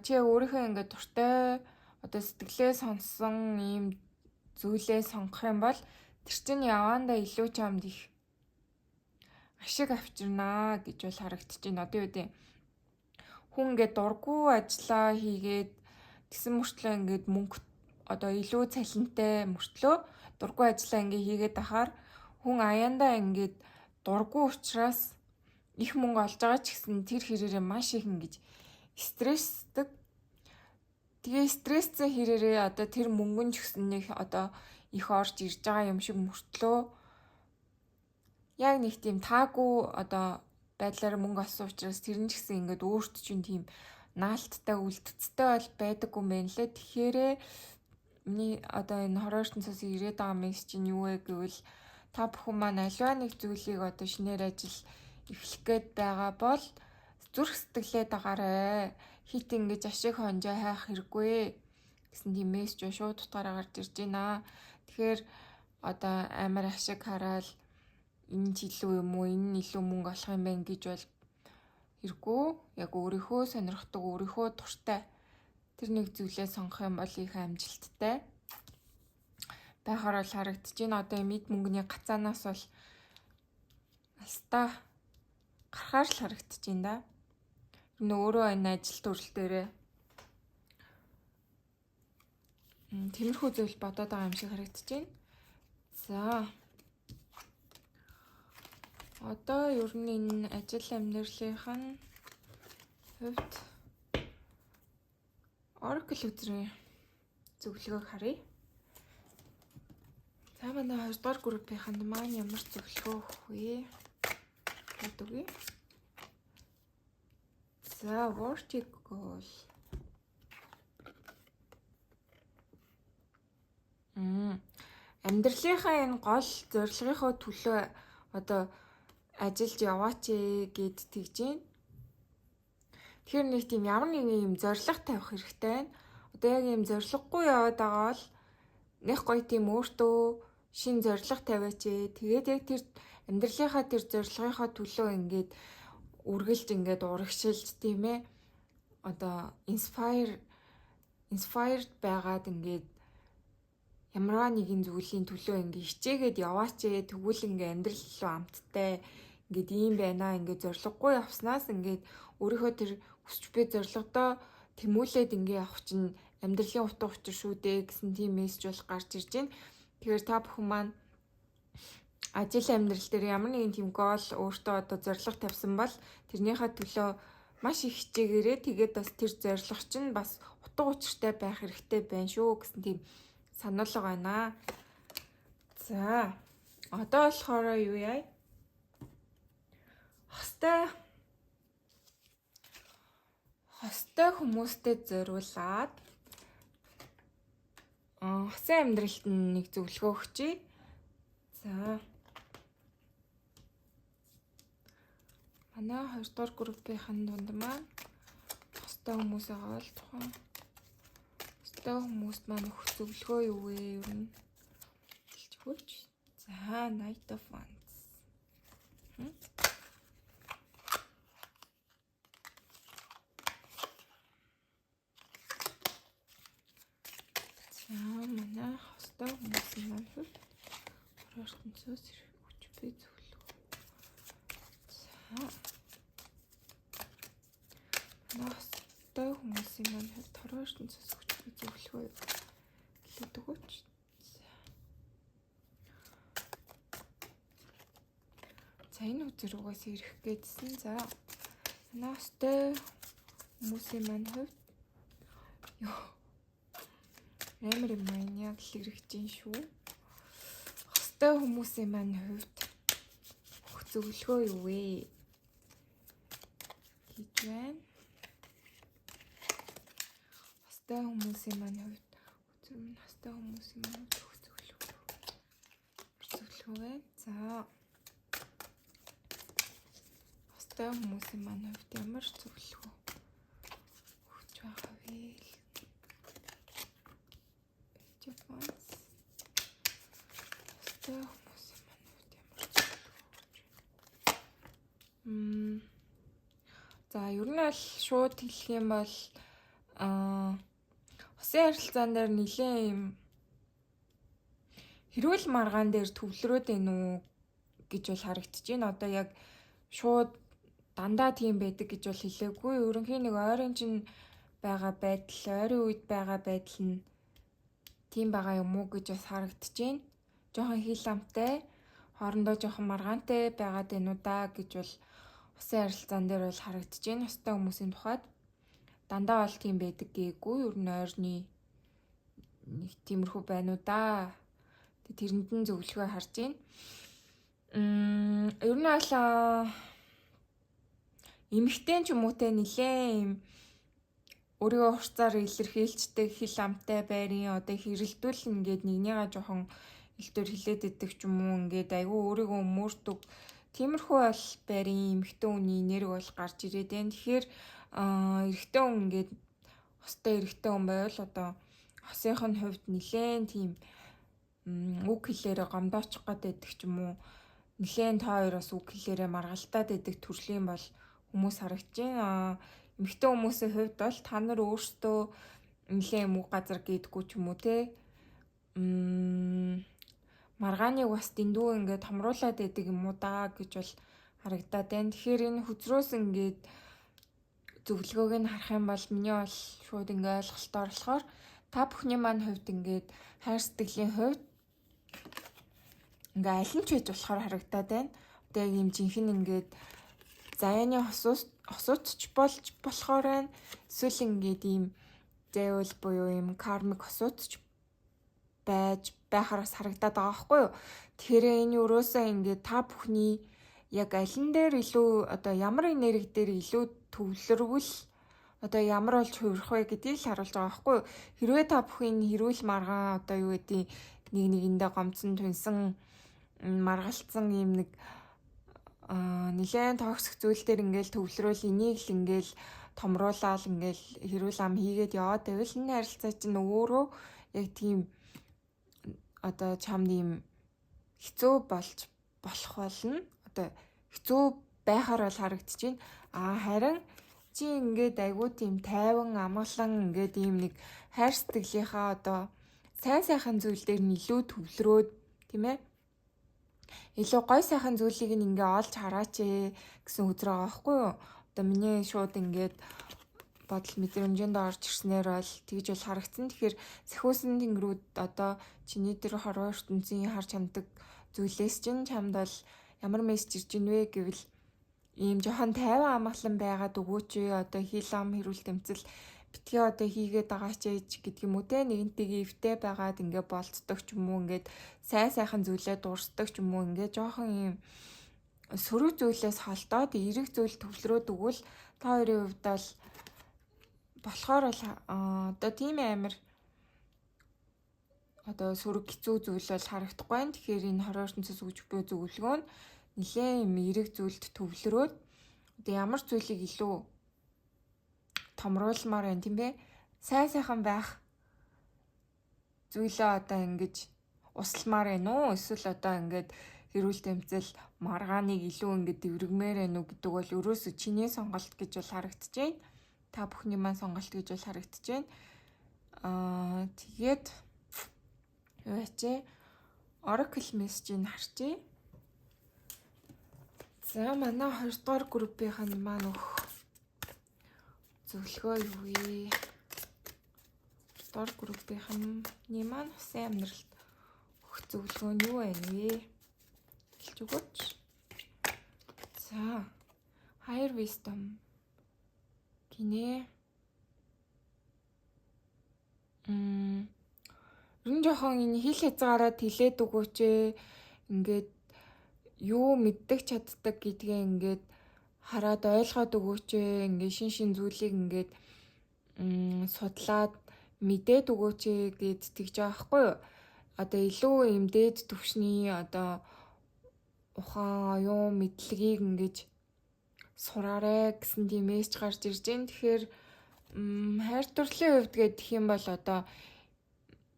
Speaker 1: Чи өөрийнхөө ингээд дуртай, одоо сэтгэлээ сонссон ийм зүйлээ сонгох юм бол тэр чинь яваандаа илүү чамд их ашиг авчирнаа гэж бол харагдаж байна. Одоо юу гэдэг, хүн ингээд дургүй ажиллаа хийгээд тэгсэн мөртлөө ингээд мөнгө одоо илүү цалинтай мөртлөө дургүй ажиллаа ингээ хийгээд ахаар хүн аяндаа ингээд дургүй учраас их мөнгө олж байгаа ч гэсэн тэр хэрээрээ маш их ингэж стрессдэг. Тэгээ стрессцэн хэрээрээ одоо тэр мөнгө нь ч гэсэн нэг одоо их орж ирж байгаа юм шиг мөртлөө яг нэг тийм таагүй одоо байдлаар мөнгө олсон учраас тэр нь ч гэсэн ингээд өөрт чинь тийм наалттай, үлдцтэй бол байдаггүй юм байна лээ. Тэгэхээр миний одоо энэ хорон ертөнцөөс ирээд байгаа мессеж чинь юу вэ гэвэл та бүхэн маань аливаа нэг зүйлийг одоо шинээр ажил эхлэх гээд байгаа бол зүрх сэтгэлээ дагаарай. Хэт ингэж ашиг хонжоо хайх хэрэггүй гэсэн тийм мессеж шууд утгаараа гарч ирж байна. Тэгэхээр одоо амар ашиг хараад энэ ч илүү юм уу, энэ нь илүү мөнгө олох юм байна гэж бол хэрэггүй. Яг өөрийнхөө сонирхдаг, өөрийнхөө дуртай тэр нэг зүйлээ сонгох юм бол их амжилттай байхаар бол харагдаж байна. Одоо эд мөнгөний гацаанаас бол алстаа гарахаар л харагдаж байна да. Энэ өөрөө энэ ажил төрөл дээрээ тиймэрхүү зүйл бодоод байгаа юм шиг харагдаж байна. За. Одоо ер нь энэ ажил амьдралынх нь хувьд Oracle хөзрийн зөвлөгөөг харъя. За, манай 2 дугаар группийнхэнд маань ямар зөвлөгөө өгөх вэ? Гэдэг үгүй. За, vertigo бол амьдралынхаа энэ гол зорилгынхоо төлөө одоо ажиллаж яваач гээд тэгж байна. Тэгэхээр нэг тийм ямар нэгэн юм зорилго тавих хэрэгтэй байна. Одоо яг юм зорилгогүй яваад байгаа бол нэг гоё тийм өөртөө шинэ зорилго тавиач. Тэгээд яг тэр амьдралынхаа тэр зорилгынхаа төлөө ингээд үргэлж ингээд урагшилж, тийм ээ, одоо inspired байгаад ингээд ямарваа нэгэн зүйлийн төлөө ингээ хичээгээд яваач ээ, тэгвэл ингээ амьдрал илүү амттай, ингээд ийм байна. Ингээ зорилгогүй явснаас ингээд өөрийнхөө тэр хүсч буй зорилгодоо тэмүүлээд ингээ явах чинь амьдралын утга учир шүү дээ гэсэн тийм мессеж бол гарч ирж байна. Тэгэхээр та бүхэн маань ажил амьдрал дээр ямар нэгэн тийм goal, өөртөө одоо зорилго тавьсан бол тэрнийхээ төлөө маш их хичээгээрээ, тэгээд бас тэр зорилго чинь бас утга учиртай байх хэрэгтэй байна шүү гэсэн тийм сануулга байна. За, одоо болохоор юу яа? Хостой Хостой хүмүүстэй зориулаад хосын амьдралд нэг зөвлөгөө өгчээ. За. Манай 2 дугаар группийн дунд маань хостой хүмүүс байгаа бол тухайн хостой хүмүүст маань өгөх зөвлөгөө юу вэ? Ер нь хэлж өгөөч. За, Knight of Wands. За, манай хостой хүмүүсийн маань хувьд хорон ертөнцөөс өгч буй зөвлөгөө. За. Манай хостой хүмүүсийн маань хувьд хорон ертөнцөөс өгч буй зөвлөгөө хэлээд өгөөч. За, энэ үзэр угаас ирэх гээдсэн. За, манай хостой хүмүүсийн маань хувьд ёо амар юм маань яг л ирэх чинь шүү. Хостой хүмүүсийн маань хувьд өгөх зөвлөгөө юу вэ гэж байна. Хостой хүмүүсийн маань хувьд үзэр минь хостой хүмүүсийн маань хувьд өгөх зөвлөгөө. Зөвлөгөө вэ? За. Хостой хүмүүсийн маань хувьд ямар зөвлөгөө өгч байгаа вэ? Page of Wands. Хостой хүмүүсийн маань хувьд ямар зөвлөгөө өгч байна? За, ер нь аль шууд хэлэх юм бол хосын харилцаан дээр нэлээд юм хэрүүл маргаан дээр төвлөрөөд байна уу гэж бол харагдаж байна. Одоо яг шууд дандаа тийм байдаг гэж бол хэлээгүй. Ерөнхийн нэг ойрын чинь байгаа байдал, ойрын үед байгаа байдал нь тийм байгаа юм уу гэж бас харагдаж байна. Жохон хил амтай, хоорондоо жохон маргаантай байгаад байна уу да гэж бол хосын харилцаан дээр бол харагдаж байна. Хостой хүмүүсийн тухайд дандаа бол тийм байдаг гээгүй. Ер нь ойрны нэг тиймэрхүү байна уу да. Тэрэнд нь зөвлөгөө харж байна. Ер нь бол эмэгтэй ч юм уу те нилээн юм өөрийгөө хурцаар илэрхийлждэг, хил амтай байрын одоо хэрэлдүүл ингээд нэгнийгаа жоохон илтөр хилээд идэх ч юм уу, ингээд айгүй өөрийгөө өмөрдөг тиймэрхүү бол байрын эмэгтэй хүний энерги бол гарч ирээд байна. Тэгэхээр эрэгтэй хүн ингээд хостой эрэгтэй хүн байвал одоо хосынх нь хувьд нилээн тийм үг хэлээрээ гомдоочих гээд байдаг ч юм уу, нилээн та хоёроос үг хэлээрээ маргалтаад байдаг төрлийн бол хүмүүс харагдаж байна. Эмэгтэй хүмүүсийн хувьд бол та нар өөрсдөө нилээн үг газар гээдгүү ч юм уу те. Маргааныг бас дэндүү ингээд томруулаад байдаг юм уу даа гэж бол харагдаад байна. Тэгэхээр энэ хүзрөөс ингээд зөвлөгөөг нь харах юм бол миний бол шууд ингээд ойлголтоор болохоор та бүхний маань хувьд ингээд хайр сэтгэлийн хувьд ингээ аль нь ч байж болохоор харагдаад байна. Одоо яг юм жинхэнэ ингээд заяаны хосууч болж болохоор байна. Эсвэл ингээд ийм зайвал буюу ийм кармик хосууч байж байхараас харагдаад байгаа байхгүй юу? Тэгэхээр энэ өрөөсөө ингээд та бүхний яг алин дээр илүү одоо ямар энерги дээр илүү төвлөрвөл одоо ямар болж хувирах вэ гэдгийг л харуулж байгаа байхгүй юу? Хэрвээ та бүхэн хэрүүл маргаан одоо юу гэдгийг нэг нэгэндээ гомцсон түнсэн маргалцсан ийм нэг нэлээд токсик зүйл дээр ингээл төвлөрөөл энийг л ингээл томруулаад ингээл хэрүүл ам хийгээд яваад байвал энэ харилцаа чинь өөрөө яг тийм одоо чамд ийм хэцүү болж болох болно. Одоо хэцүү байхаар бол харагдчихээн. Аа харин чи ингээд айгуу тийм тайван амгалан ингээд ийм нэг хайр сэтгэлийнхаа одоо сайн сайхан зүйл дээр нь илүү төвлөрөөд тийм ээ илүү гой сайхан зүйлийг нь ингээ олж хараач ээ гэсэн үзэр байгаа байхгүй юу? Одоо миний шууд ингээд бодол мэдрэмжинд орж ирснээр бол тэгж бол харагдсан. Тэгэхээр сахиусан тэнгэрүүд одоо чиний тэр хорвоо ертөнцийн харж ханддаг зүйлээс чинь чамд бол ямар мессеж ирж ийн вэ гэвэл ийм жохон тайван амгалан байгаад өгөөч ээ, одоо хил ам хэрүүл тэмцэл битгий одоо хийгээд байгаа ч ээж гэдэг юм уу те, нэгэнтэйгээ эвтэй байгаад ингээ болцдог ч юм уу, ингээд сайн сайхан зүйлээ дурсдаг ч юм уу, ингээ жоохон ийм сөрөг зүйлээс холдоод эерэг зүйл төвлөрөөд өгвөл та хоёрын хувьд бол болохоор бол одоо тийм амар одоо сөрөг хэцүү зүйл бол харагдахгүй байна. Тэгэхээр энэ хорон ертөнцөөс өгч буй зөвлөгөө нь нэлээд юм эерэг зүйлд төвлөрөөд одоо ямар зүйлийг илүү томруулмаар байна, тийм бэ? Сайн сайхан байх зүйлээ одоо ингэж усламаар байна уу? Эсвэл одоо ингээд хэрүүл тэмцэл маргааныг илүү ингээд дэврэгмээр байна уу гэдэг бол ерөөсөө чиний сонголт гэж бол харагдаж байна. Та бүхний маань сонголт гэж бол харагдаж байна. Тэгээд юу ячээ? Oracle message-ийг харчээ. За, манай 2 дугаар группийнх нь маань өгөх зөвлөгөө юу вэ? Дугаар группийнхны маань усан амьдралд өгөх зөвлөгөө нь юу байна вэ? Хэлж өгөөч. За, higher wisdom гинэ. Ер нь жоохон энэ хил хязгаараа тэлээд өгөөч ээ. Ингээд юу мэддэг, чаддаг гэдгээ ингээд хараад ойлгоод өгөөч ээ. Ингээд шин шин зүйлийг ингээд судлаад мэдээд өгөөч ээ гэд тэгж байгаа байхгүй юу? Одоо илүү юм дээд түвшний одоо ухаан, оюун, мэдлэгийг ингэж сураарэ гэсэн тийм мессеж гарч ирж байна. Тэгэхээр хайр дурлалын хувьд гэх юм бол одоо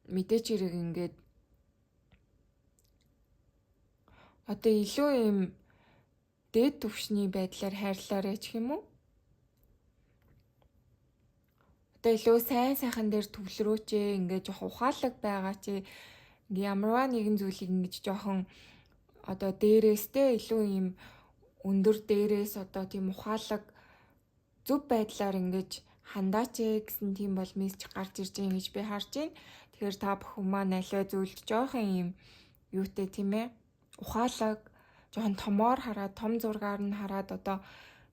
Speaker 1: мэдээч хэрэг ингээд одоо илүү юм дээд түвшний байдлаар хайрлаарай ч юм уу? Одоо илүү сайн сайхан дээр төвлөрөөч ээ, ингээд жоох ухаалаг байгаа чи ингээ ямарваа нэгэн зүйлийг ингэж жоохон одоо дээрээстэй илүү юм өндөр дээрээс одоо тийм ухаалаг зөв байдлаар ингэж хандаач ээ гэсэн тийм бол мессеж гарч ирж байгаа гэж би харж байна. Тэгэхээр та бүхэн маань аливаа зүйлд жоохон юм юутай, тийм ээ, ухаалаг, жоохон томоор хараад, том зургаар нь хараад одоо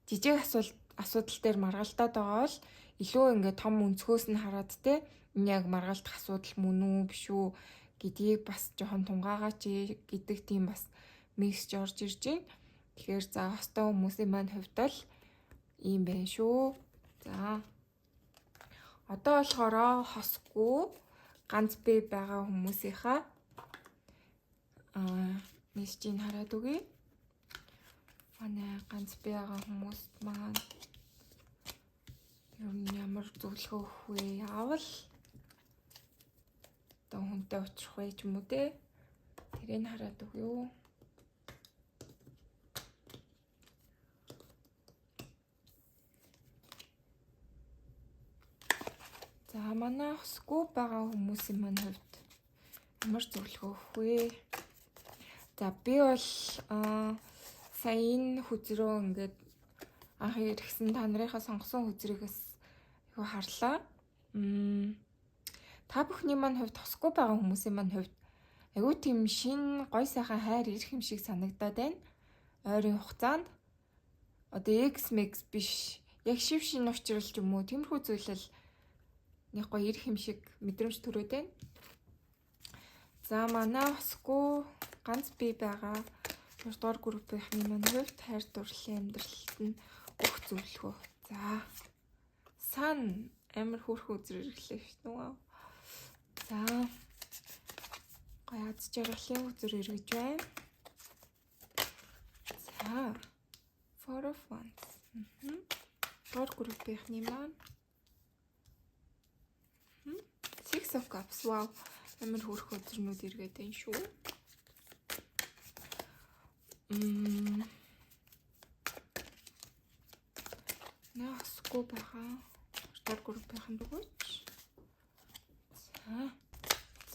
Speaker 1: жижиг асуулт асуудал дээр маргалдаад байгаа бол илүү ингээ том өнцгөөс нь хараад, те, энэ яг маргалдах асуудал мөн үү, биш үү гэдгийг бас жоохон тунгаагаач гэдэг тийм бас мессеж орж ирж байна. Тэгэхээр за, хостой хүмүүсийн маань хувьд л ийм байна шүү. За, одоо болохоор хосгүй, ганц бие байгаа хүмүүсийнхаа мессежийг хараад өгье. Манай ганц бие байгаа хүмүүст маань ер нь ямар зөвлөгөө өгөх вэ? Яавал одоо хүнтэй уулзрах вэ ч юм уу, те? Тэрийг хараад өгье. За, манай хосгүй байгаа хүмүүсийн маань хувьд ямар зөвлөгөө өгөх вэ? За, би бол сая энэ хөзрөө ингээд анх иргэсэн та нарынхаа сонгосон хөзрийгээс айгүй харлаа. Та бүхний маань хувьд, хосгүй байгаа хүмүүсийн маань хувьд айгүй тийм шин гой сайхан хайр ирэх юм шиг санагдаад байна. Ойрын хугацаанд одоо ex mex биш, яг шив шин учрал ч юм уу, тиймэрхүү зүйлэл нэг гоё ирэх юм шиг мэдрэмж төрөөд байна. За, манай хосгүй, ганц бие байгаа 2 дугаар группийнхны маань хувьд хайр дурлалын амьдралд нь өгөх зөвлөгөө. За, сан амар хөөрхөн үзэр ирлээ шүү дээ. За, гоё аз жаргалын үзэр эргэж байна. За, Four of Wands. Дугаар группийнхны маань Six of Cups. Wow. Амар хөөрхөн үзрнүүд эргээд байна шүү. Насгүй байгаа. Дугаар группийнхэн дөгөөч. За.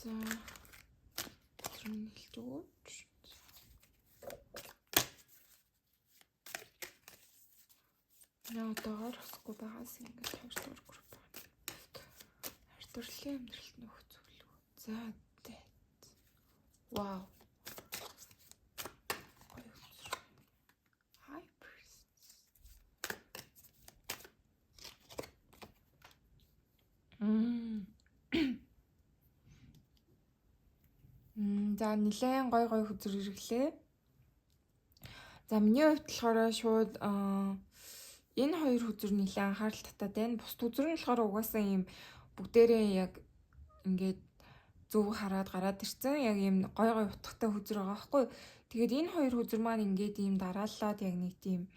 Speaker 1: За. Тэр нэлж өгөөч. Наа, одоогоор хосгүй байгаас ингээд хоёр дугаар групп байна. Хайр дурлалын амьдралд нөх зөвлөгөө. За, Death. Вау. Гоё үзэр. High Priestess. За, нилээн гой гой хөзөр хэрэглээ. За, миний хувьд болохоор шууд Энэ хоёр хөзөр нэлээд анхаарал татаад байна. Бусад хөзөр нь болохоор угаасаа ийм бүгдээрээ яг ингээд зөв хараад гараад ирсэн. Яг ийм гой гой утгатай хөзөр байгаа байхгүй. Тэгээд энэ хоёр хөзөр маань ингээд ийм дарааллаад яг нэг тийм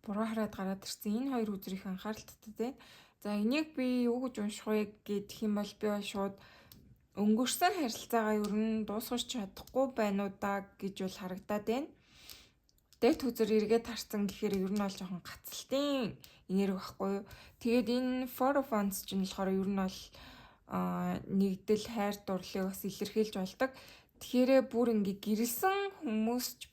Speaker 1: буруу хараад гараад ирсэн. Энэ хоёр хөзөр их анхаарал татаад байна. За, энийг би юу гэж унших вэ гэх юм бол би бол шууд өнгөрсөн харилцаагаа ер нь дуусгаж чадахгүй байна уу да гэж бол харагдаад байна. Death хөзөр эргээд харсан гэхээр ер нь бол жоохон гацалтын энерги байхгүй юу. Тэгээд энэ Four of Wands чинь болохоор ер нь бол нэгдэл, хайр дурлалыг бас илэрхийлж болдог. Тэгэхээр бүр ингээ гэрэлсэн хүмүүс ч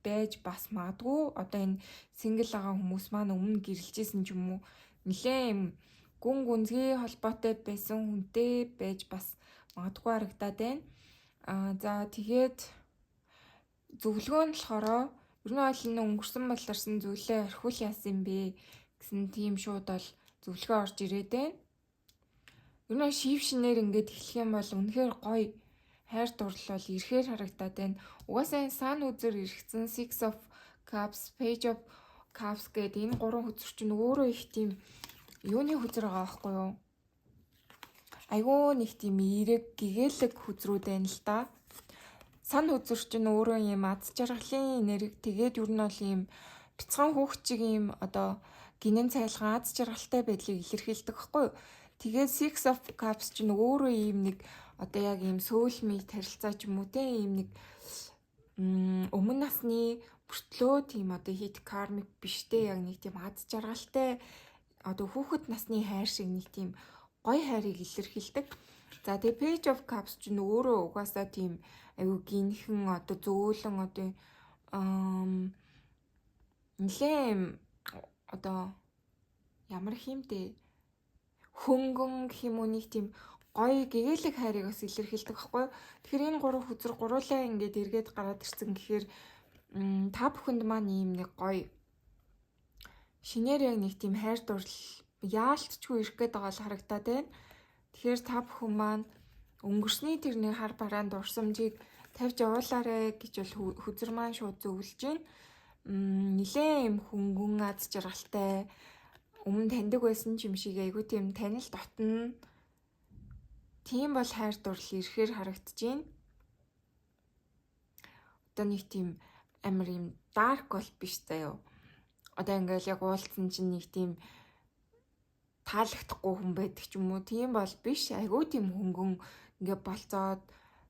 Speaker 1: байж бас магадгүй. Одоо энэ single байгаа хүмүүс маань өмнө гэрэлжсэн ч юм уу, нэлээ юм гүн гүнзгий холбоотой байсан хүнтэй байж бас магадгүй харагдаад байна. За, тэгээд зөвлөгөө нь болохоор ер нь бол энэ өнгөрсөн баларсан зүйлээ орхиул яасан юм бэ гэсэн тийм шууд бол зөвлөгөө орж ирээд байна. Ер нь шив шинээр ингээд эхлэх юм бол үнэхээр гоё хайр дурлал бол ирэхээр харагдаад байна. Угаасаа энэ Sun хөзөр эргэцэн, Six of Cups, Page of Cups гэдэг энэ гурван хөзөр чинь өөрөө их тийм юуны хөзөр байгаа байхгүй юу? Айгүй нэг тийм эерэг, гэгээлэг хөзрүүд байна л да. Sun хөзөр чинь өөрөө ийм аз жаргалын энерги, тэгээд ер нь бол ийм бяцхан хүүхд чиг ийм одоо гинэн цайлган аз жаргалтай байдлыг илэрхийлдэг байхгүй юу? Тэгээд Six of Cups чинь өөрөө ийм нэг одоо яг ийм soulmate харилцаа ч юм уу те, ийм нэг өмнө насны мөртлөө тийм одоо хит karmic биштэй, яг нэг тийм аз жаргалтай одоо хүүхэд насны хайр шиг нэг тийм гоё хайрыг илэрхийлдэг. За, тэгээ Page of Cups чинь өөрөө угаасаа тийм аюу гинхэн, одоо зөөлөн, одоо нэлээ одоо ямар хиймдэ, хөнгөн гэх юм уу, нэг тийм гоё гэгээлэг хайрыг бас илэрхийлдэг байхгүй юу. Тэгэхээр энэ гурван хөзөр гуруулаа ингээд эргээд гараад ирсэн гэхээр та бүхэнд маань ийм нэг гоё шинээр яг нэг тийм хайр дурлал яалтчгүй ирэх гээд байгаа л харагдаад байна. Тэгэхээр та бүхэн маань өнгөрсний тэр нэг хар бараан дурсамжийг тавьж явуулаарэ гэж бол хөзөр маань шууд зөвлөж байна. Нилээн юм хөнгөн, аз жаргалтай, өмнө таньдаг байсан ч юм шиг айгүй тийм танил дотно. Тийм бол хайр дурлал ирэхээр харагдаж байна. Одоо нэг тийм амар юм dark бол биш заяо. Одоо ингээл яг уулзсан чинь нэг тийм таалагдахгүй хүн байдаг ч юм уу. Тийм бол биш. Айгүй тийм хөнгөн ингээ болцоод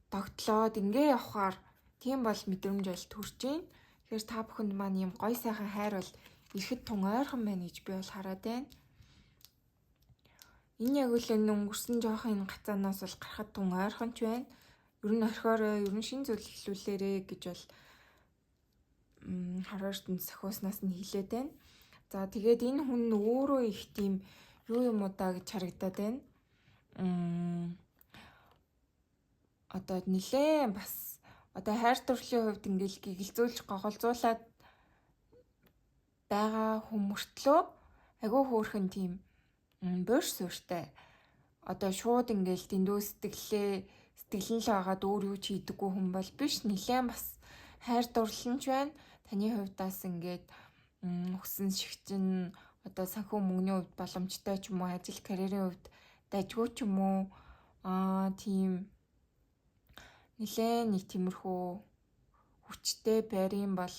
Speaker 1: догтлоод ингээ явхаар тийм бол мэдрэмж бол төрж байна. Тэгэхээр та бүхэнд маань ийм гоё сайхан хайр бол ирэхэд тун ойрхон байна гэж би бол хараад байна. Энэ яг л энэ өнгөрсөн жоохон энэ гацаанаас бол гарахад тун ойрхон ч байна. Ер нь орхиорой, ер нь шинэ зүйл эхлүүлээрэ гэж бол хорвоо ертөнц сахиуснаас нь хэлээд байна. За, тэгээд энэ хүн өөрөө их тийм юу юм уу да гэж харагдаад байна. Одоо нилээн бас одоо хайр дурлалын хувьд ингээл гэгэлзүүлж гоголзуулаад байгаа хүн мөртлөө айгүй хөөрхөн тийм буур суурьтай. Одоо шууд ингээл дэндүү сэтгэлээ сэтгэлэн л байгаад өөр юу ч хийдэггүй хүн бол биш. Нилээн бас хайр дурлал нь ч байна. Таны хувьдаас ингээд өссөн шиг чинь одоо санхүү мөнгөний хувьд боломжтой ч юм уу, ажил карьерийн хувьд дажгүй ч юм уу, тийм нилээн нэг тиймэрхүү хүчтэй байрын бол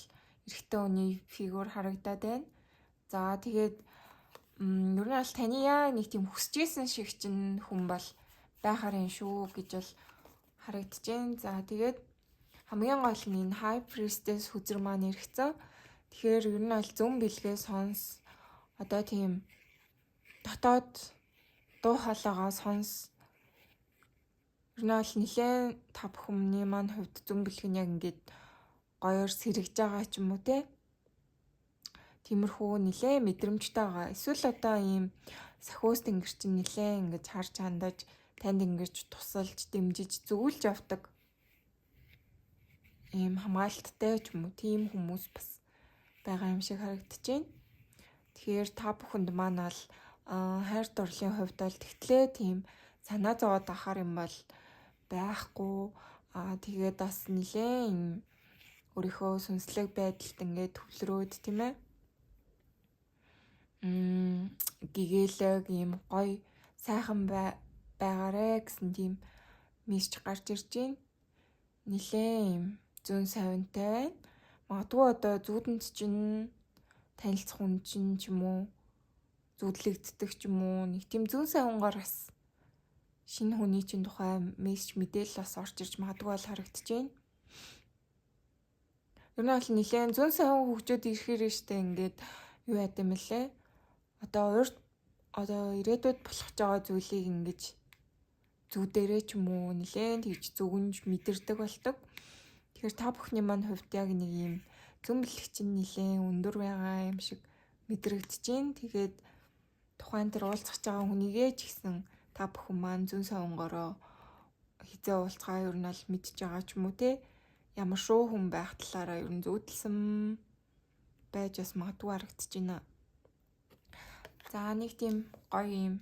Speaker 1: эрэгтэй хүний фигур харагдаад байна. За, тэгээд ер нь бол таны яа нэг тийм хүсэж исэн шиг чинь хүн бол байхаар юм шүү гэж бол харагдаж байна. За, тэгээд хамгийн гол нь энэ High Priestess хөзөр маань эргэцэн. Тэгэхээр ер нь бол зөв бэлгээ сонс, одоо тийм дотоод дуу хоолойгоо сонс. Ер нь бол нэлээд та бүхний маань хувьд зөв бэлэг нь яг ингээд гоёор сэргэж байгаа ч юм уу те. Тиймэрхүү нэлээд мэдрэмжтэй байгаа. Эсвэл одоо ийм сахиус тэнгэр чинь нэлээд ингэж харж хандаж, танд ингэж тусалж, дэмжиж, зөвлөж явдаг ийм хамгаалттай ч юм уу, тийм хүмүүс бас байгаа юм шиг харагдаж байна. Тэгэхээр та бүхэнд маань бол хайр дурлалын хувьд бол тэгтлээ тийм санаа зовоод ахаар юм бол байхгүй. Тэгээд бас нэлээд өөрийнхөө сүнслэг байдалд ингээд төвлөрөөд, тийм ээ. Гэгээлэг ийм гоё сайхан байгаарэ гэсэн тийм мессеж гарч ирж байна. Нилээн ийм зүүн савнтай байна. Магадгүй одоо зүүдэнд чинь танилцах хүн чинь ч юм уу, зүүдлэгддэг ч юм уу, нэг тийм зүүн савнгаар бас шинэ хүний чинь тухай мессеж, мэдээлэл бас орж ирж магадгүй бол харагдаж байна. Ер нь бол нилээн зүүн савн хөгжөөд ирэхээр штэ ингээд юу яд юм лээ. Одоо урд одоо ирээдүйд болох гэж байгаа зүйлийг ингэж зүүдэрээ ч юм уу нилээн тэгж зүгэнж мэдэрдэг болдог. Тэгэхээр та бүхний маань хувьд яг нэг юм зүүн бэлэг чинь нилээн өндөр байгаа юм шиг мэдрэгдэж байна. Тэгээд тухайн тэр уулзах байгаа хүнийгээ ч гэсэн та бүхэн маань зүүн савнгороо хизээ уулзгаа ер нь бол мэдж байгаа ч юм уу, те, ямар шуу хүн байх талаараа ер нь зүүдэлсэн байж бас магадгүй харагдаж байна. За, нэг тийм гоё юм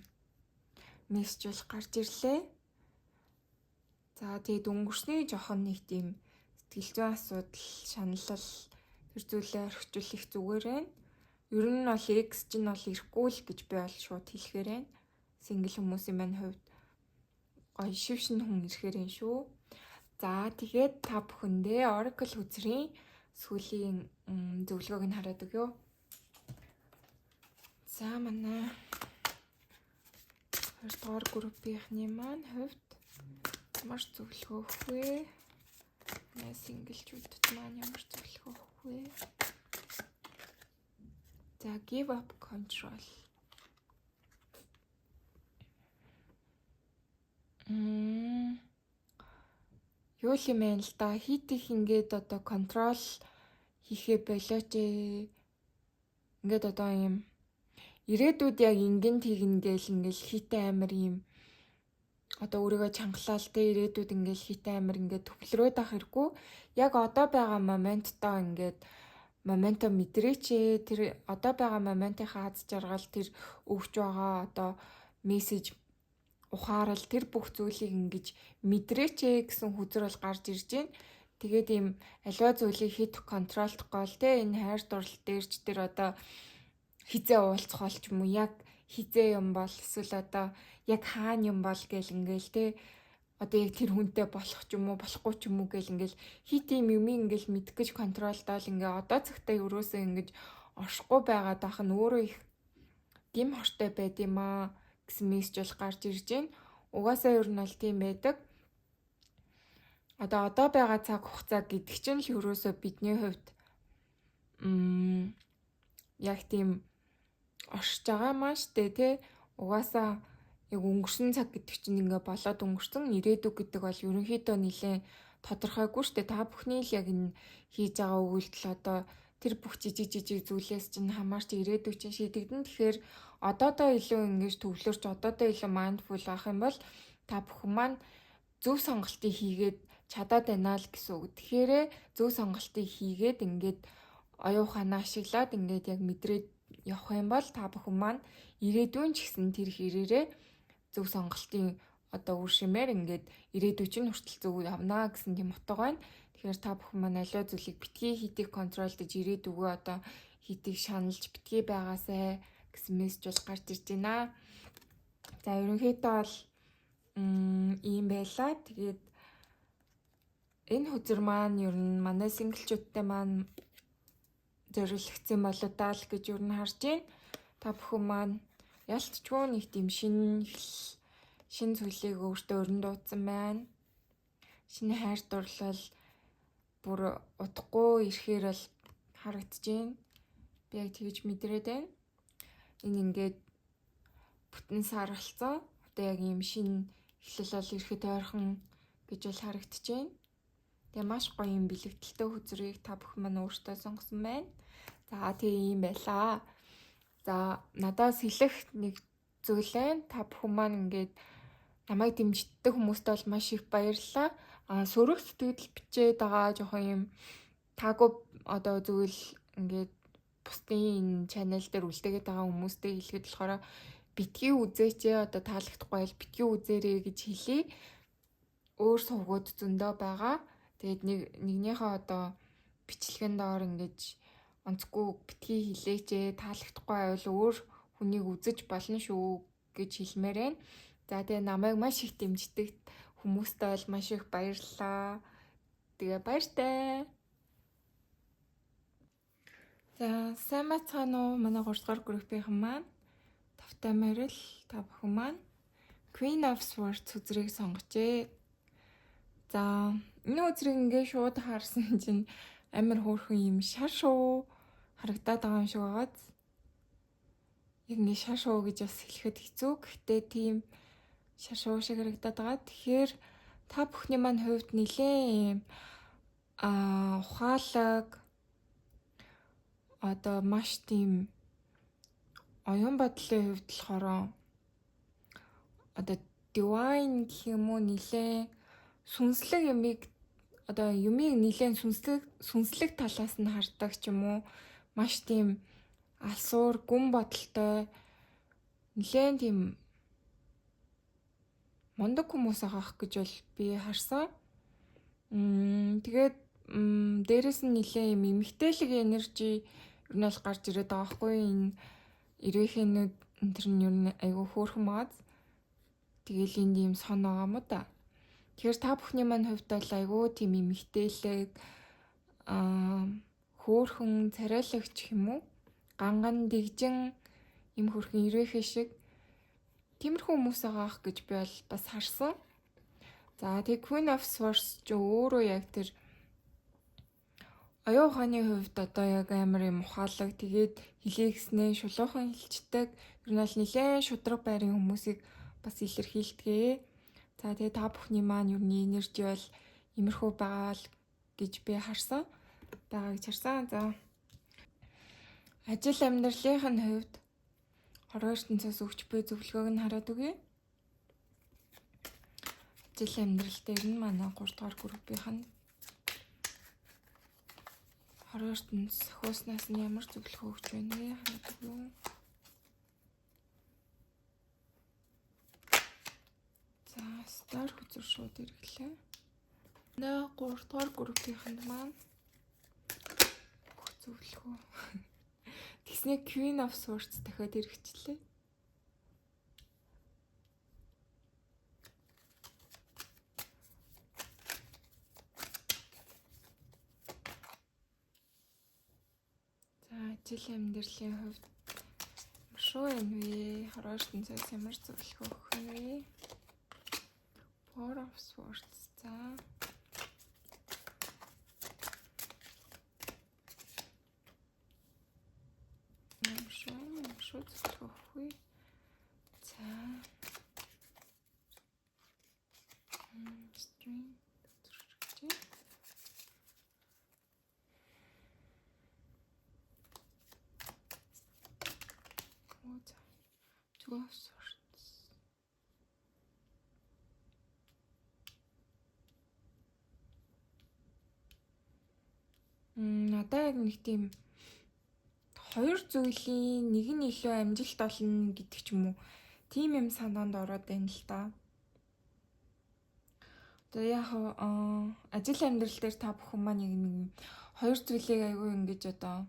Speaker 1: мессеж бол гарч ирлээ. За, тэгээд өнгөрсний жоохон нэг тийм сэтгэл зүйн асуудал, шаналл, тэр зүйлээ орхижуулах зүгээр байна. Ер нь бол ex чинь бол ирэхгүй л гэж би бол шууд хэлэхээр байна. Single хүмүүсийн маань хувьд гоё шив шинэ хүн ирэхээр юм шүү. За, тэгээд та бүхэндээ Oracle хөзрийн сүүлийн зөвлөгөөг нь хараад өгье. За, манай хоёрдугаар группийнхний маань хувьд ямар зөвлөгөө өгөх вэ? Манай single чуудад маань ямар зөвлөгөө өгөх вэ? За, give up control. Юу л юм бэ л да, хит их ингээд одоо control хийхээ болооч ээ. Ингээд одоо юм ирээдүйд яг ингэн тэгнэ гээл ингээл хит амар юм одоо өөрийгөө чангалаал те, ирээдүйд ингээл хит амар ингээд төвлөрөөд ах хэрэггүй. Яг одоо байгаа moment тоо ингээд moment оо мэдрээч ээ. Тэр одоо байгаа moment ынхаа аз жаргал, тэр өгч байгаа одоо мессеж, ухаарал, тэр бүх зүйлийг ингэж мэдрээч ээ гэсэн хөзөр бол гарч ирж байна. Тэгээд ийм аливаа зүйлийг хит control дохгүй л те, энэ хайр дурлал дээр ч тэр одоо хизээ уулзах бол ч юм уу, яг хизээ юм бол, эсвэл одоо яг хаана юм бол гэл ингээл те, одоо яг тэр хүнтэй болох ч юм уу, болохгүй ч юм уу гэл ингээл хит ийм юм ингээл мэдэх гэж control доол ингээ одоо цагтаа ерөөсөө ингэж оршихгүй байгаад байх нь өөрөө их гим хортой байд юм аа гэсэн мессеж бол гарч ирж байна. Угаасаа ер нь бол тийм байдаг. Одоо байгаа цаг хугацаа гэдэг чинь л ерөөсөө бидний хувьд яг тийм оршиж байгаа маа штэ тий. Угаасаа яг өнгөрсөн цаг гэдэг чинь ингээ болоод өнгөрсөн, ирээдүй гэдэг бол ерөнхийдөө нэлээд тодорхойгүй штэ. Та бүхний л яг энэ хийж байгаа үйлдэл, одоо тэр бүх жижиг жижиг зүйлээс чинь хамаарч ирээдүй чинь шийдэгдэн. Тэгэхээр одоодоо илүү ингэж төвлөрч, одоодоо илүү mindful байх юм бол та бүхэн маань зөв сонголтыг хийгээд чадаад байна л гэсэн үг. Тэгэхээр зөв сонголтыг хийгээд, ингээд оюун ухаанаа ашиглаад, ингээд яг мэдрээд явах юм бол та бүхэн маань ирээдүйн ч гэсэн тэр хэрээрээ зөв сонголтын одоо үр шимээр ингээд ирээдүй чинь хүртэл зөв явна гэсэн тийм утга байна. Тэгэхээр та бүхэн маань аливаа зүйлийг битгий хитийг control дож, ирээдүгөө одоо хитийг шаналж битгий байгаасай гэсэн мессеж бол гарч ирж байна. За, ерөнхийдөө бол ийм байлаа. Тэгээд энэ хөзөр маань ер нь манай single чүүдтэй маань зориулагдсан болоо даа л гэж ер нь харж байна. Та бүхэн маань ялтчгүй нэг тийм шинэ шинэ зүйлийг өөртөө өрн дуудсан байна. Шинэ хайр дурлал бүр удахгүй ирэхээр бол харагдаж байна. Би яг тэгж мэдрээд байна. Энэ ингээд бүтэн сар болцсон. Одоо яг ийм шинэ эхлэл бол ирэхэд ойрхон гэж бол харагдаж байна. Тэгээ маш гоё юм бэлэгдэлтэй хөзрийг та бүхэн маань өөртөө сонгосон байна. За, тэгээ ийм байлаа. За, надаас хэлэх нэг зүйл байна. Та бүхэн маань ингээд намайг дэмждэг хүмүүстээ бол маш их баярлалаа. А сөрөг сэтгэл бичээд байгаа жоохон юм таагүй одоо зүйл ингээд бусдын энэ channel дээр үлдээгээд байгаа хүмүүстэй хэлэхэд болохоор битгий үзээч ээ, одоо таалагдахгүй бол битгий үзээрэй гэж хэлье. Өөр сувгууд зөндөө байгаа. Тэгээд нэг нэгнийхээ одоо бичлэгэн доор ингэж Онцгүй битгий хэлээч ээ, таалагдахгүй байвал өөр хүнийг үзэж болно шүү гэж хэлмээр байна. За тэгээ намайг маш их дэмждэг хүмүүстээ бол маш их баярлалаа. Тэгээ баяртай. За сайн байцгаана уу? Манай 3 дугаар группийнхан маань тавтай морил та бүхэн маань Queen of Swords үзрийг сонгожээ. За энэ үзрийг ингээ шууд харсан чинь амар хөөрхөн юм шар шуу харагдаад байгаа юм шиг байгааз. Яг ингээ шар шуу гэж бас хэлэхэд хэцүү. Гэхдээ тийм шар шуу шиг харагдаад байгаа. Тэгэхээр та бүхний маань хувьд нэлээд юм ухаалаг одоо маш тийм оюун бодлын хувьд болохоор одоо divine гэх юм уу, нэлээд сүнслэг юмыг одоо юмыг нэлээд сүнслэг талаас нь хардаг ч юм уу, маш тийм алсуур гүн бодолтой нэлээд тийм мундаг хүмүүс байгаа гэж бол би харсан. Тэгээд дээрэс нь нэлээд юм эмэгтэйлэг energy ер нь бол гарч ирээд байгаа байхгүй, энэ эрвээхэнүүд энэ нь ер нь айгүй хөөрхөн байгааз. Тэгээл энд ийм сон байгаа юм уу да. Тэгэхээр та бүхний маань хувьд бол айгүй тийм эмэгтэйлэг хөөрхөн царайлагч юм уу? Ганган дэгжин юм хөөрхөн эрвээхэй шиг тиймэрхүү хүмүүс байгаа ах гэж би бол бас харсан. За тэг Queen of Swords ч өөрөө яг тэр оюун ухааны хувьд одоо яг амар юм ухаалаг, тэгээд хэлээ гэснээ шулуухан хэлцдэг. Ер нь бол нэлээд шударга байрын хүмүүсийг бас илэрхийлдэг. За тэгээд та бүхний маань ер нь energy бол иймэрхүү байгаа л гэж би харсан. Байгаа гэж харсан. За ажил амьдралынх нь хувьд хорвоо ертөнцөөс өгч буй зөвлөгөөг нь хараад өгье. Ажил амьдрал дээр нь манай 3 дугаар группийнх нь хорвоо ертөнц сахиуснаас нь ямар зөвлөгөө өгч байна вэ? Хараад өгье. За, star хөзөр шууд эргэлээ. Нэ 3 дугаар группийнхэнд маань бүх зөвлөгөө. Тэгснээ Queen of Swords дахиад эргэчлээ. За, ажил амьдралын хувьд шүү байна вэ? Хорвоо ертөнцөөс ямар зөвлөгөө өгөх нь вэ? Four of Swords. За. Ямар шүү зөвлөгөө өгөх вэ? За. String зүрхэж. Оо за. Two of Swords. Надаа яг нэг тийм хоёр зүйлийн нэг нь илүү амжилт олно гэдэг ч юм уу. Тийм юм санаанд ороод байна л да. Одоо яг ажил амьдрал дээр та бүхэн маань яг нэг хоёр зүйлийг айгүй ингэж одоо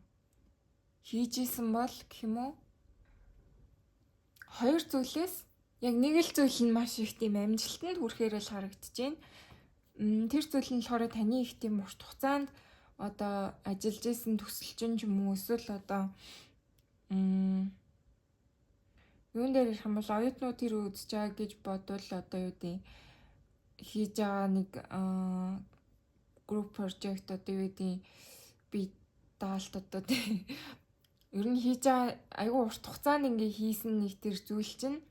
Speaker 1: хийж исэн бол гэх юм уу? Хоёр зүйлээс яг нэг л зүйл нь маш их тийм амжилтанд хүрэхээр л харагдаж байна. Тэр зүйл нь болохоор таны их тийм урт хугацаанд одоо ажиллаж исэн төсөл чинь ч юм уу, эсвэл одоо юун дээр ярих юм бол оюутнууд тэр үзэж байгаа гэж бодвол одоо юу гэдэг хийж байгаа нэг group project одоо юу гэдэг би даалт одоо тий ер нь хийж байгаа айгүй урт хугацаанд ингээ хийсэн нэг тэр зүйл чинь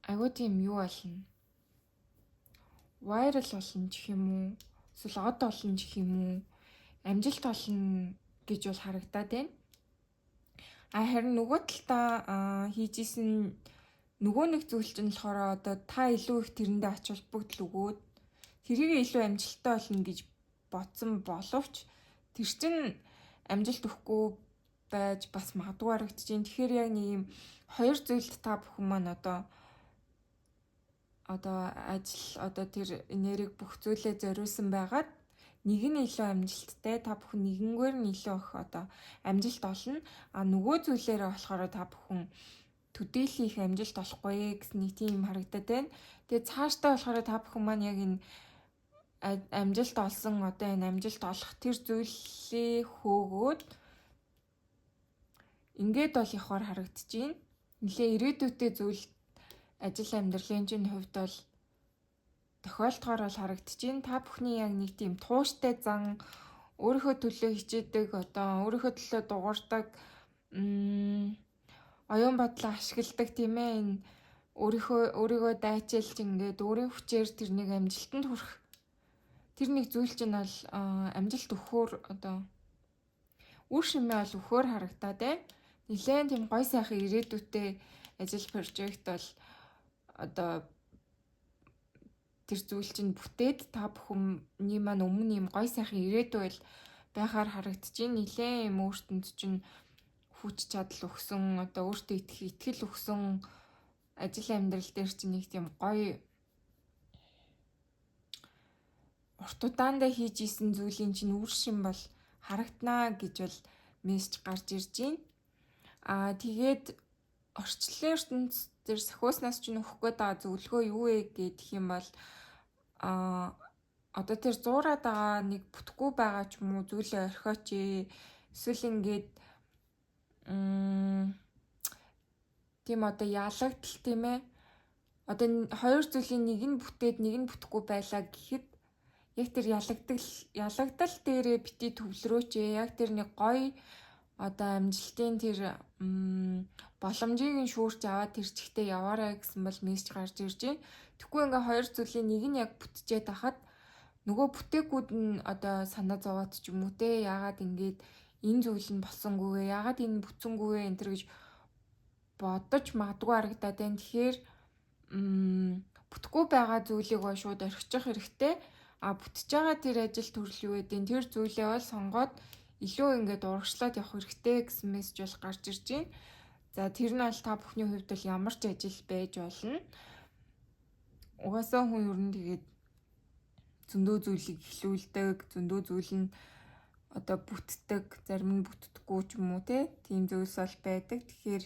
Speaker 1: айгүй тийм юу болно, viral болно гэх юм уу, эсвэл од болно гэх юм уу, амжилт олно гэж бол харагдаад байна. А харин нөгөө талдаа хийж исэн нөгөө нэг зүйл чинь болохоор одоо та илүү их тэрэндээ ач холбогдол өгөөд тэрийг илүү амжилттай болно гэж бодсон боловч тэр чинь амжилт өгөхгүй байж бас магадгүй харагдаж байна. Тэгэхээр яг нэг юм хоёр зүйлд та бүхэн маань одоо ажил одоо тэр энерги бүх зүйлээ зориулсан байгаад Нэг нь илүү амжилттай, та бүхэн нэгэнгээр нь илүү их одоо амжилт олно. А нөгөө зүйлээрээ болохоор та бүхэн төдийлөн их амжилт олохгүй гэсэн нэг тийм юм харагдаад байна. Тэгээ цаашдаа болохоор та бүхэн маань яг энэ амжилт олсон, одоо энэ амжилт олох тэр зүйлээ хөөгөөд ингээд бол явахаар харагдаж байна. Нилээ ирээдүйтэй зүйл ажил амьдралын чинь хувьд бол тохиолдохоор бол харагдаж байна. Та бүхний яг нэг тийм тууштай зан, өөрийнхөө төлөө хичээдэг, одоо өөрийнхөө төлөө дугуурдаг, оюун бодлоо ашигладаг, тийм ээ, энэ өөрийгөө дайчилж ингээд өөрийн хүчээр тэр нэг амжилтанд хүрэх тэр нэг зүйл чинь бол амжилт өгөхөөр, одоо үр шимээ бол өгөхөөр харагдаад байна. Нилээн тийм гой сайхан ирээдүйтэй ажил project бол одоо тэр зүйл чинь бүтээд та бүхний маань өмнө юм гой сайхан ирээдүй бол байхаар харагдаж байна. Нилээн юм өөртөнд чинь хүч чадал өгсөн, одоо өөртөө итгэх итгэл өгсөн ажил амьдрал дээр чинь нэг тийм гоё урт удаандаа хийж исэн зүйлийн чинь үр шим бол харагданаа гэж бол мессеж гарч ирж байна. Аа, тэгээд орчлон ертөнц дээр сахиуснаас чинь өгөх гээд байгаа зөвлөгөө юу вэ гэх юм бол одоо тэр зуураад байгаа нэг бүтэхгүй байгаа ч юм уу зүйлээ орхиоч ээ. Эсвэл ингээд тийм одоо ялагдал, тийм ээ. Одоо хоёр зүйлийн нэг нь бүтээд, нэг нь бүтэхгүй байлаа гэхэд яг тэр ялагдал дээрээ бити төвлөрөөч ээ. Яг тэр нэг гоё одоо амжилтын тэр боломжийг нь шүүрч аваад тэр чигтээ яваарай гэсэн бол мессеж гарч ирж байна. Тэгэхгүй ингээ хоёр зүйлийн нэг нь яг бүтчээд байхад нөгөө бүтээгүүд нь одоо санаа зовоод ч юм уу те, яагаад ингээд энэ зүйл нь болсонгүй вэ? Яагаад энэ бүтсэнгүй вэ? Энэ тэр гэж бодож магадгүй харагдаад байна. Тэгэхээр бүтэхгүй байгаа зүйлийг бол шууд орхичих хэрэгтэй. А бүтэж байгаа тэр ажил төрөл юу гэдэг, тэр зүйлээ бол сонгоод илүү ингээд урагшлаад явах хэрэгтэй гэсэн мессеж бол гарч ирж байна. За, тэр нь бол та бүхний хувьд бол ямар ч ажил байж болно. Угаасаа хүн ер нь тэгээд зөндөө зүйлийг эхлүүлдэг, зөндөө зүйл нь одоо бүтдэг, зарим нь бүтдэггүй ч юм уу те. Тийм зүйлс бол байдаг. Тэгэхээр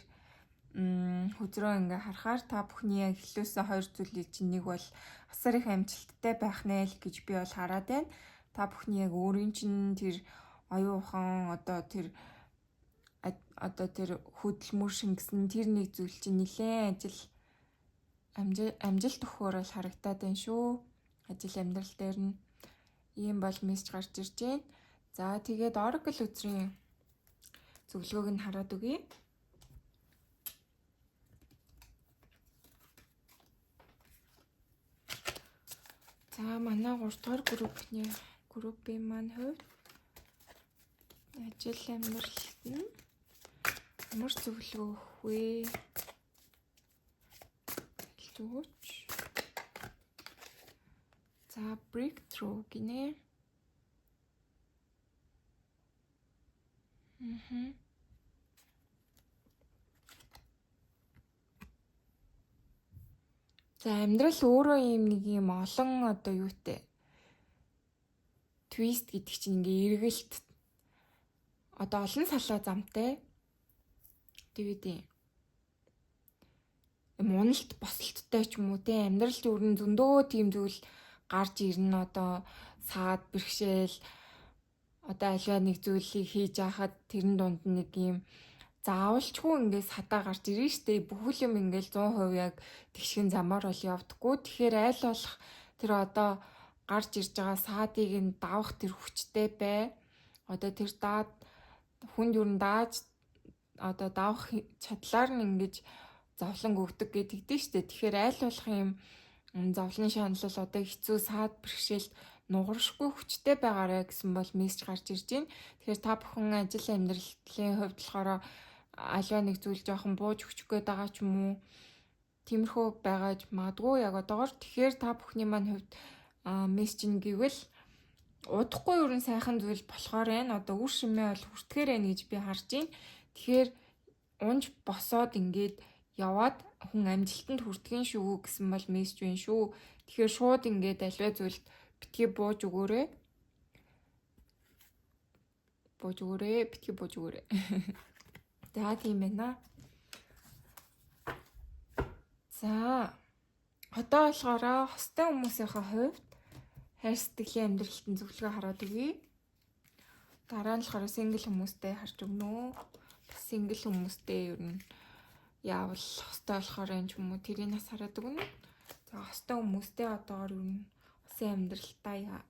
Speaker 1: хөзрөө ингээ харахаар та бүхний яг эхлүүлсэн хоёр зүйлийг чинь нэг бол асар их амжилттай байх нэ л гэж би бол хараад байна. Та бүхний яг өөрийн чинь тэр оюун ухаан, одоо тэр хөдөлмөр шингэсэн тэр нэг зүйл чинь нэлээд ажил амжилт өгөхөөр бол харагдаад байна шүү. Ажил амьдрал дээр нь ийм бол мессеж гарч ирж байна. За, тэгээд Oracle хөзрийн зөвлөгөөг нь хараад өгье. За, манай 3 дугаар группийн маань хувьд ажил амьдралд нь ямар зөвлөгөө өгөх вэ? Хэлж өгөөч. За, breakthrough гинэ. Мм. За, амьдрал өөрөө ийм нэг юм олон одоо юутай, twist гэдэг чинь ингээ эргэлт, одоо олон салаа замтай. Тэгээд юм уналт босолттой ч юм уу те, амьдралд ер нь зөндөө тийм зүйл гарч ирнэ. Одоо саад бэрхшээл, одоо аливаа нэг зүйлийг хийж байхад тэрэн дунд нэг юм заавалчгүй ингээд садаа гарч ирнэ штэ. Бүхэл юм ингээл 100% яг тэгшгэн замаар бол явдаггүй. Тэгэхээр аль болох тэр одоо гарч ирж байгаа саадыг нь давах тэр хүчтэй бай. Одоо тэр даад хүнд юу н дааж одоо давах чадлаар нь ингэж зовлон өгдөг гэдэг штэ. Тэгэхээр аль болох юм зовлон шаналл, одоо хэцүү саад бэрхшээлд нугаршгүй хүчтэй байгаарай гэсэн бол мессеж гарч ирж байна. Тэгэхээр та бүхэн ажил амьдралын хувьд болохоор аливаа нэг зүйл жоохон бууж өгчих гээд байгаа ч юм уу, тиймэрхүү байгааж магадгүй яг одоогор. Тэгэхээр та бүхний маань хувьд мессеж нь гэвэл удахгүй ер нь сайхан зүйл болохоор байна. Одоо үр шимээ бол хүртгэхээр байна гэж би харж байна. Тэгэхээр унж босоод ингээд яваад хүн амжилтанд хүрдгийн шүү гэсэн бол мессеж байна шүү. Тэгэхээр шууд ингээд аливаа зүйлд битгий бууж өгөөрэй. Бууж өгөөрэй, битгий бууж өгөөрэй. За, тийм байна. За, одоо болохоор хостой хүмүүсийнхээ хувьд хайр сэтгэлийн амьдралтын зөвлөгөө хараад өгье. Дараа нь болохоор single хүмүүстэй харж өгнө. Single хүмүүстэй ер нь яавал хостой болохоор юм ч юм уу, тэрийг нас хараад өгнө. За, хостой хүмүүстэй одоогор ер нь хосын амьдралтаа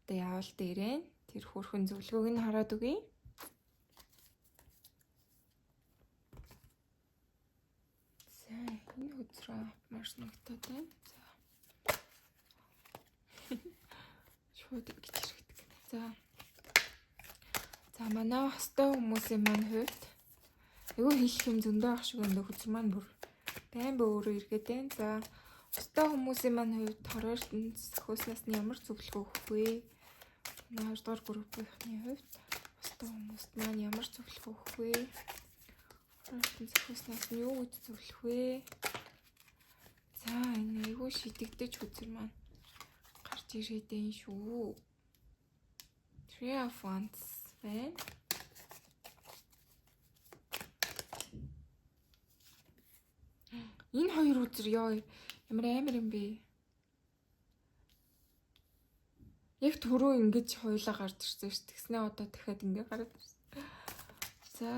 Speaker 1: одоо яавал дээрээ тэр хөөрхөн зөвлөгөөг нь хараад өгье. За, энэ хөзрөө авмаар санагтаад байна. За. Шууд ингэж хэрэгдэг. За. За, манай хостой хүмүүсийн маань хувьд айгүй хэлэх юм зөндөө ах шиг байна. Хөзөр маань бүр байн бөө өөрөө эргээд байна. За, хостой хүмүүсийн маань хувьд хорвоо ертөнц зохиоснаас нь ямар зөвлөгөө өгөх вэ? Манай 2 дугаар группийн хувьд хостой хүмүүст маань ямар зөвлөгөө өгөх вэ? Хорвоо ертөнц зохиоснаас нь юу гэж зөвлөх вэ? За, энэ айгүй шидэгдэж хөзөр маань гарч ирээд байна шүү. Three of Wands байна. Энэ хоёр үзэр ёо, ямар амар юм бэ? Яг түрүү ингэж хоёулаа гарч ирсэн ш. Тэгснээ одоо дахиад ингэ гараад ирсэн. За.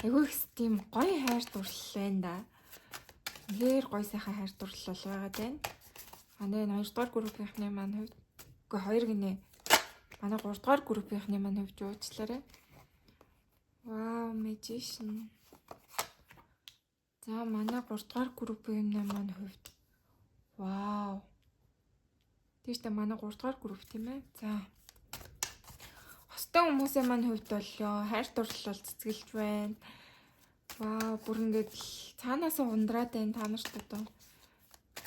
Speaker 1: Айгүй их тийм гоё хайр дурлал байна да. Үнэхээр гоё сайхан хайр дурлал бол байгаад байна. Манай энэ 2 дугаар группийнхны маань хувьд, үгүй, хоёр гинэ. Манай 3 дугаар группийнхны маань хувьд уучлаарай. Вау, magician. За, манай 3 дугаар группийн маань хувьд, вау. Тийштэй, манай 3 дугаар групп, тийм ээ. За. Хостой хүмүүсийн маань хувьд бол ёо, хайр дурлал бол цэцгэлж байна. Вау, бүр ингээд л цаанаас ундраад байна та нарт одоо.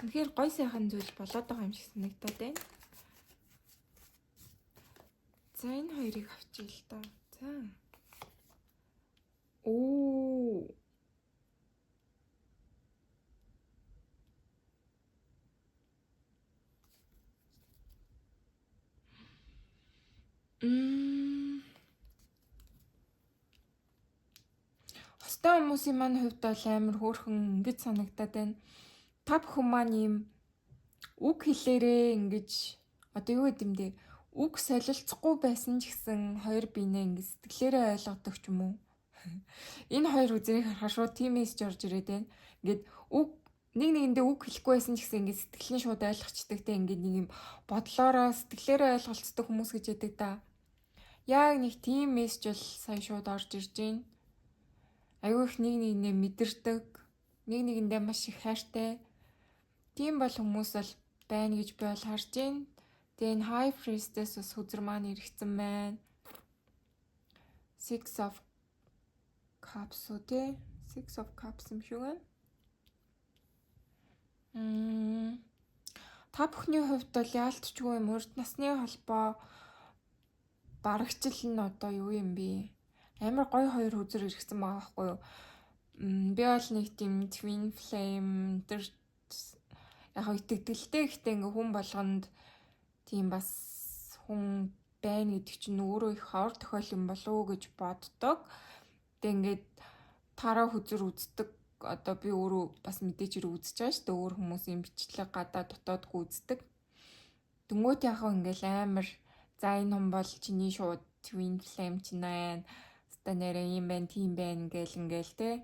Speaker 1: Үнэхээр гоё сайхан зүйл болоод байгаа юм шиг санагдаад байна. За, энэ хоёрыг авчия л доо. За. Оо. Хостой хүмүүсийн маань хувьд бол амар хөөрхөн ингэж санагдаад байна. Та бүхэн маань ийм үг хэлээрээ ингэж одоо юу гэдэм бэ? Үг солилцохгүй байсан ч гэсэн хоёр биенээ ингэ сэтгэлээрээ ойлгодог ч юм уу. Энэ хоёр үзрийг харахаар шууд тийм мессеж орж ирээд байна. Ингээд үг нэг нэгэндээ үг хэлэхгүй байсан ч гэсэн ингээд сэтгэл нь шууд ойлгочдөг те, ингээд нэг юм бодлоороо сэтгэлээрээ ойлголцдог хүмүүс гэж яддаг да. Яг нэг тийм мессеж бол сая шууд орж ирж байна. Айгүй их нэг нэгнээ мэдэрдэг, нэг нэгэндээ маш их хайртай. Тийм бол хүмүүс бол байна гэж би бол харж байна. Тэгээ энэ High Priestess бас хөзөр маань эргэцэн байна. Six of Cups уу, те? Six of Cups юм шиг байна. Та бүхний хувьд бол яалтчгүй юм урд насны холбоо барагчил нь одоо юу юм бэ? Амар гоё хоёр хөзөр эргэцэн байгаа байхгүй юу? Би бол нэг тийм twin flame тэр яг итгэдэлтэй, гэхдээ ингээ хүн болгонд тийм бас хүн байна гэдэг чинь өөрөө их ховор тохиол юм болов уу гэж боддог. Тэгээ ингээд тараа хөзөр үздэг, одоо би өөрөө бас мэдээж хэрэг үзэж байгаа шүү дээ. Өөр хүмүүсийн бичлэг гадаа дотоодгүй үздэг. Тэнгүүт яг ингээл амар, за, энэ хүн бол чиний шууд twin flame чинь байна. Хаста нэрээ юм байна, тийм байна гэл ингээл те.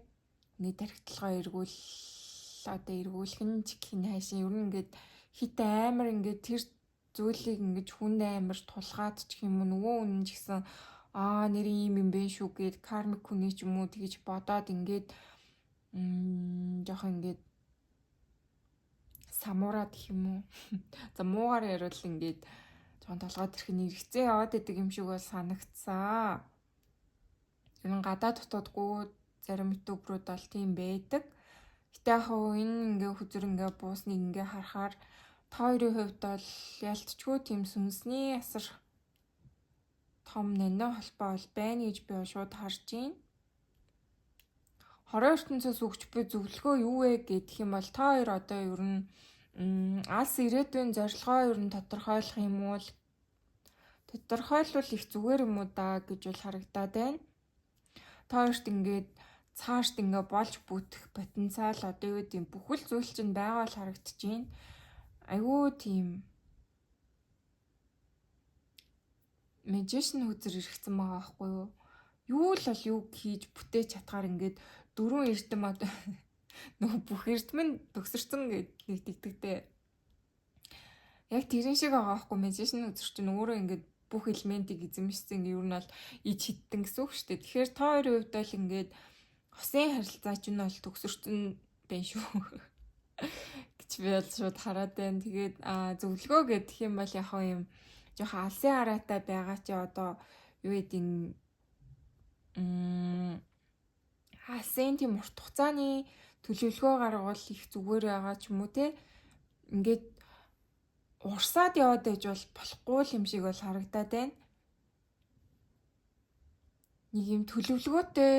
Speaker 1: Миний тархиталгаа эргүүл одоо эргүүлэх нь ч гэх нь хайшин ер нь ингээд хит амар ингээд тэр зүйлийг ингэж хүнд амар тулгаад ч юм уу, нөгөө хүн ч гэсэн аа, нэр ийм юм бэ шүү гэд karmic хүний ч юм уу тэгж бодоод ингээд жоохон ингээд самуураад гэх юм уу. За, муугаар яриул ингээд жоохон толгой тэрх нь хэрэгцээ яваад идэг юм шиг бол санагдсан. Ер нь гадаа дотоодгүй зарим YouTuber үүд бол тийм байдаг. Гэтэ яг хөө энэ ингээ хөзөр ингээ буусныг ингээ харахаар та хоёрын хувьд бол ялтчгүй тийм сүнсний асар том нанин холбоо бол байна гэж би шууд харж байна. Хорон ертөнцөөс өгч буй зөвлөгөө юу вэ гэх юм бол та хоёр одоо ер нь алс ирээдүйн зорилгоо ер нь тодорхойлох юм уу, Тодорхойлвол их зүгээр юм уу да гэж бол харагдаад байна. Та хоёрт ингээд цаашд ингээ болж бүтэх потенциал одоо юу гэдэм бүхэл зүйл чинь байгаа л харагдаж байна. Айгүй тийм magician үзэр эргэцэн байгаа байхгүй юу? Юу л бол юу хийж бүтээж чадхаар ингээд дөрвөн эрдэм одоо нөгөө бүх эрдэм нь төгсөрсөн гэд нэг тэгдэгтэй. Яг тэрэн шиг байгаа байхгүй magician үзэр чинь өөрөө ингээд бүх элементийг эзэмшсэн ингээ ер нь бол ич хиттэн гэсэн үг шүү дээ. Тэгэхээр та хоёрын хувьд бол ингээд хосын харилцаа чинь бол төгсөрсөн байх шүү гэж би бол шууд хараад байна. Тэгээд зөвлөгөө гэх юм бол яг юм жоохон алсын хараатай байгаа чи одоо юу гэдэг алсын тийм урт хугацааны төлөвлөгөө гаргавал их зүгээр байгаа ч юм уу те. Ингээд урсаад яваад байж бол болохгүй юм шиг бол харагдаад байна. Нэг юм төлөвлөгөөтэй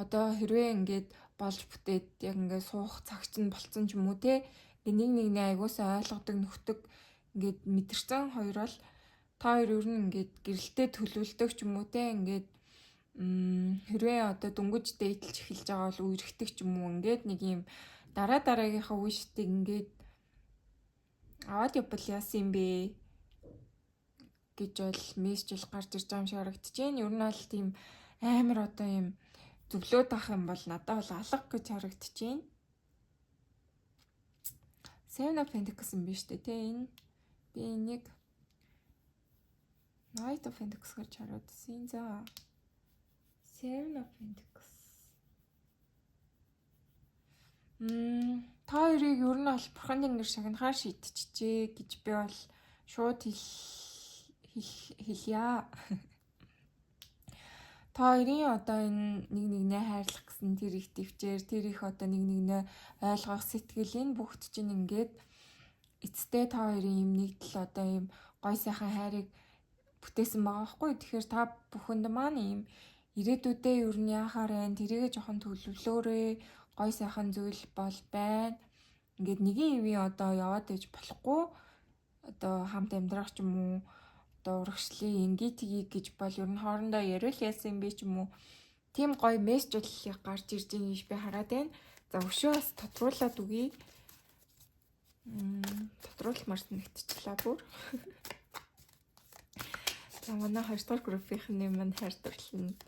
Speaker 1: одоо хэрвээ ингээд болж бүтээд яг ингээд суух цаг чинь болцсон ч юм уу те. Ингээд нэг нэгнээ аягуулсаа ойлгодог нөхдөг ингээд мэдэрсэн хоёр бол та хоёр ер нь ингээд гэрэлтэй төлөвлөдөг ч юм уу те. Ингээд хэрвээ одоо дөнгөж дээдлж эхэлж байгаа бол үерхдэг ч юм уу ингээд нэг юм дараа дараагийнхаа үе шатыг ингээд аваад явбал яасан юм бэ гэж бол мессеж бол гарч ирж байгаа юм шиг харагдаж байна. Ер нь бол тийм амар одоо юм зөвлөөд авах юм бол надад бол алга гэж харагдаж байна. Seven of Pentacles юм биш үү те энэ би энийг Knight of Pentacles гэж хараад байсан. За Seven of Pentacles. Та хоёрыг ер нь бол бурхан тэнгэр шагнахаар шийдчихжээ гэж би бол шууд хэлье. Та хоёрын одоо энэ нэг нэгнээ хайрлах гэсэн тэр их төвчээр, тэр их одоо нэг нэгнээ ойлгох сэтгэл энэ бүгд чинь ингээд эцэстээ та хоёрын юм нэгдэл одоо юм гой сайхан хайрыг бүтээсэн байгаа байхгүй. Тэгэхээр та бүхэнд маань ийм ирээдүйдээ ер нь яахаар байна, тэрийгэ жоохон төлөвлөөрэй, гой сайхан зүйл бол байна. Ингээд нэгin хэвийн одоо яваад байж болохгүй. Одоо хамт амьдрах ч юм уу, одоо урагшлын ингээ тгий гэж бол ер нь хоорондоо яриул яасан юм бэ ч юм уу. Тийм гоё мессеж бол гарч ирж байгаа гэж би хараад байна. За өшөө бас тодруулаад үгье. Тодруулмаар санагдчихлаа бүр. За манай 2 дугаар группийнхний маань хайр дурлал нь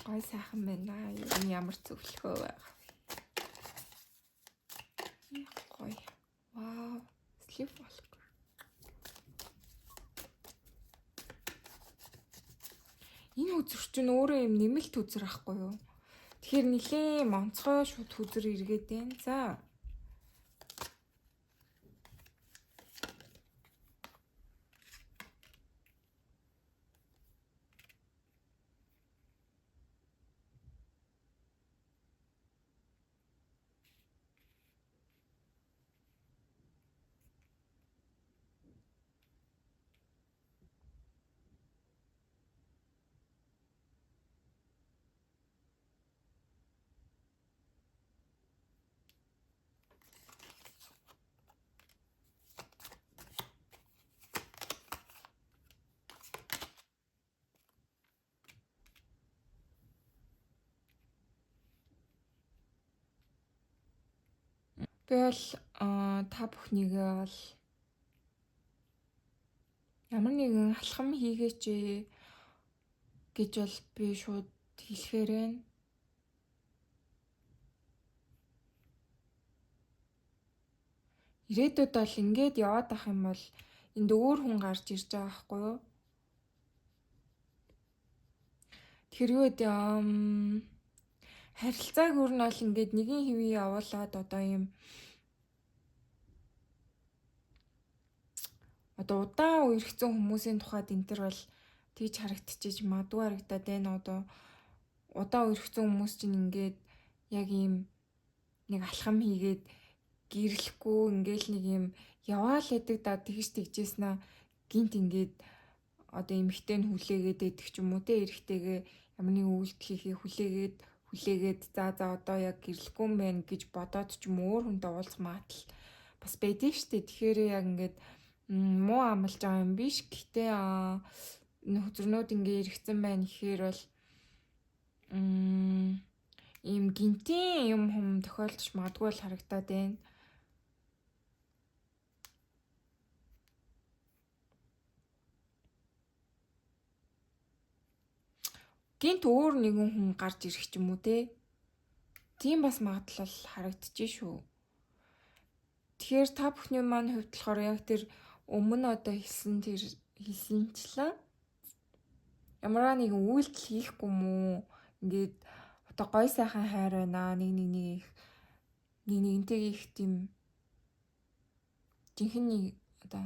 Speaker 1: гой сайхан байна. Ер нь ямар зөвлөгөө байгаа вэ? Гоё. Вау. Sleepwalker. Энэ үзэр чинь өөрөө юм нэмэлт үзэр ахгүй юу? Тэгэхээр нэлээд онцгой шууд үзэр эргээд байна. За. Би бол та бүхнийгээ бол ямар нэгэн алхам хийгээч гэж бол би шууд хэлэхээр байна. Ирээдүйд бол ингээд яваад ах юм бол энд өөр хүн гарч ирж байгаа байхгүй юу? Тэгэхээр юу гэдэг харилцааг өөр нь бол ингээд нэгin хэвийн явуулаад одоо юм одоо удаан үерхсэн хүмүүсийн тухайд энэ төр бол тэгж харагдчихэж магадгүй харагдаад байна. Одоо удаан үерхсэн хүмүүс чинь ингээд яг ийм нэг алхам хийгээд гэрлэхгүй ингээл нэг юм яваал яадаг да тэгж тэгжсэн аа гинт ингээд одоо эмэгтэй нь хүлээгээд байдаг ч юм уу те эрэгтэйгээ ямар нэгэн үйлдэл хийхээ хүлээгээд за одоо яг гэрлэхгүй юм байна гэж бодоод ч юм өөр хүнтэй уулзах магадлал бас байдэн штэ. Тэгэхээр яг ингээд Муу амлаж байгаа юм биш. Гэхдээ энэ хөзрнүүд ингээ эргэцэн байна гэхээр бол ийм гинтийн юм хүм тохиолдож магадгүй л харагдаад байна. Гинт өөр нэгэн хүн гарч ирэх ч юм уу те. Тийм бас магадлал харагдчих шүү. Тэгэхээр та бүхний маань хувьд болохоор яг тэр өмнө одоо хэлсэн тэр хэлсэнчлэн ямар нэгэн үйлдэл хийхгүй мүү ингээд одоо гой сайхан хайр байна, нэг нэг нэг их нэг нэгнтэйгээ их тийм жинхэнэ нэг одоо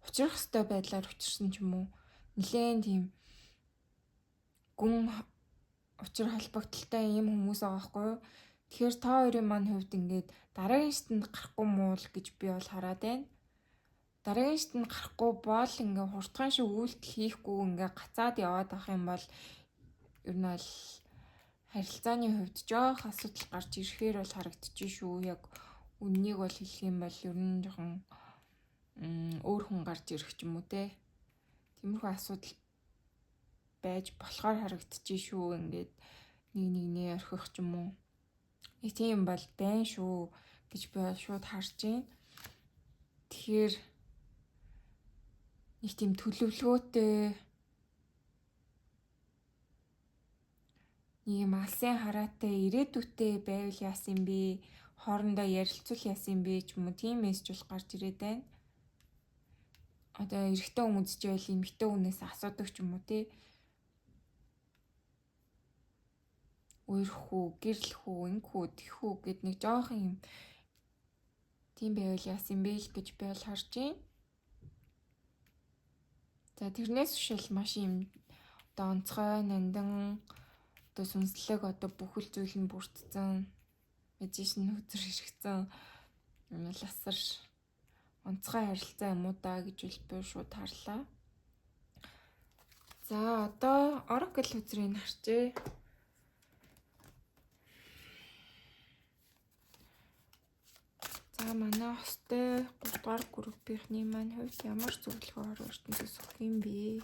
Speaker 1: учрах ёстой байдлаар учирсан ч юм уу, нэлээн тийм гүн учир холбогдлолтой ийм хүмүүс байгаа байхгүй юу? Тэгэхээр та хоёрын маань хувьд ингээд дараагийн шатанд гарахгүй муул гэж би бол хараад байна. Дараагийн шатанд гарахгүй бол ингээ хурдхан шиг үйлдэл хийхгүй ингээ гацаад яваад авах юм бол ер нь бол харилцааны хувьд жоох асуудал гарч ирэхээр бол харагдчих шүү. Яг үннийг бол хэлэх юм бол ер нь жоохон өөр хүн гарч ирэх ч юм уу те. Тиймэрхүү асуудал байж болохоор харагдчих шүү. Ингээд нэг нэгнээ орхих ч юм уу. Нэг тийм бол байна шүү гэж би шууд харж байна. Тэгэхээр нэг тийм төлөвлөгөөтэй нэг юм алсын хараатай ирээдүйтэй байвал яасан юм бэ? Хоорондоо ярилцвал яасан юм бэ ч юм уу, тийм мессеж бол гарч ирээд байна. Одоо эрэгтэй хүн үзэж байвал эмэгтэй хүнээс асуудаг ч юм уу те. Үерх үү, гэрлэх үү, ингэх үү, тэгэх үү гэд нэг жоохон юм тийм байвал яасан юм бэ л гэж би бол харж байна. За тэрнээс бишэл маш юм одоо онцгой, нандин одоо сүнслэг одоо бүхэл зүйл нь бүрдсэн magician хөзөр хэрэгцэн ласар онцгой харилцаа юм уу да гэж би шууд харлаа. За одоо Oracle хөзрийг харчээ. За манай хостой 3 дугаар группийнхний маань хувьд ямар зөвлөгөө орон ертөнцөөс өгөх юм бэ?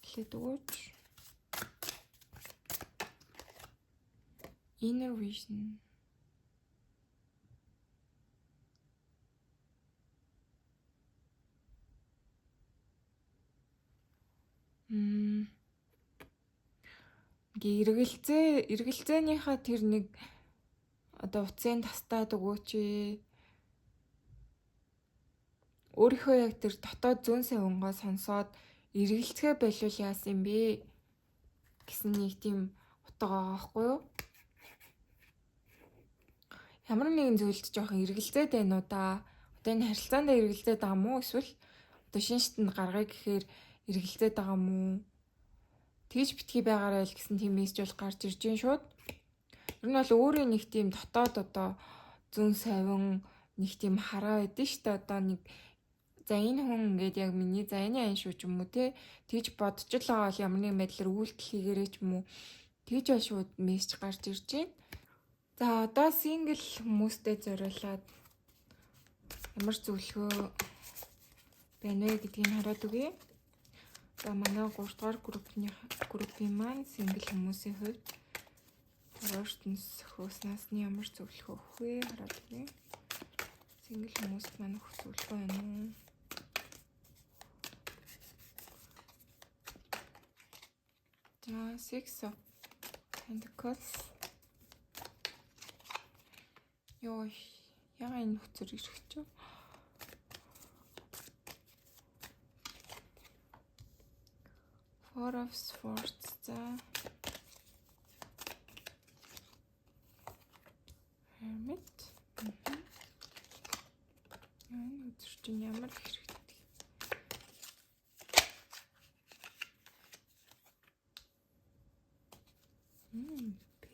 Speaker 1: Эхлээд өгөөч. Inner vision. Ингээ эргэлзээнийхээ тэр нэг одоо утсын тастаад өгөөч. Өөрийнхөө яг тэр дотоод зүүн савнгаа сонсоод эргэлзэхээ болвол яасан юм бэ гэсэн нэг тийм утга байгаа байхгүй юу? Ямар нэгэн зүйлд жоохон эргэлзээд байна уу да? Одоо энэ харилцаанд эргэлзээд байгаа мó эсвэл одоо шинэ шатанд гаргая гэхээр эргэлзээд байгаа мó? Тэгж битгий байгаарай л гэсэн тийм мессеж бол гарч ирж байна шууд. Ер нь бол өөрийн нэг тийм дотоод одоо зүүн савин нэг тийм хараа байдэн шүү дээ. Одоо нэг за энэ хүн ингээд яг миний за энэ айн шүү ч юм уу те. Тэгж бодож л байгаа бол ямар нэгэн байдлаар үйлдэл хийгээрэй ч юм уу. Тэгж бол шууд мессеж гарч ирж байна. За одоо single хүмүүстэй зориулаад ямар зөвлөгөө байна вэ гэдгийг хараад өгье. За манай 3 дугаар группийн маань single хүмүүсийн хувьд ертөнц хөөснаас нь ямар зөвлөгөө өгөх вэ хараад өгье. Single хүмүүст маань өгөх зөвлөгөө байна уу? За Six of Pentacles. Йоо, яга энэ хөцөр ирэх чи? Four of Swords. За. Hermit. Энэ хөцөр чинь ямар их хэрэгтэй.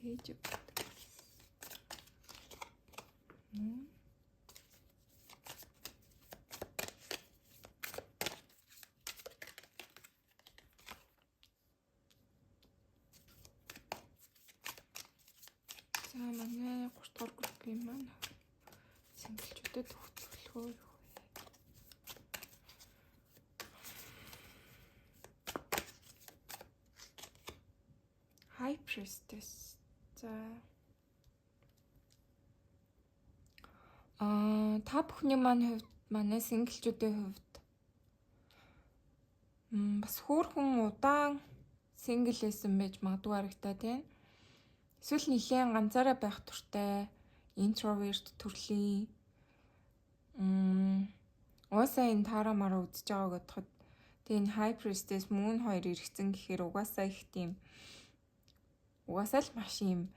Speaker 1: Page of Pentacles. Moon. За манай 3 дугаар группийн маань single чуудад өгөх зөвлөгөө юу вэ? Priestess. За. Аа, та бүхний маань хувьд, манай single чүүдийн хувьд бас хөөрхөн удаан single байсан байж магадгүй харагдаад байна. Эсвэл нэлээд ганцаараа байх дуртай introvert төрлийн угаасаа энэ Таро мараа үзэж байгааг бодоход тэгээ энэ High Priestess, Moon хоёр эргэцэн гэхээр угаасаа их тийм угаасаа л маш юм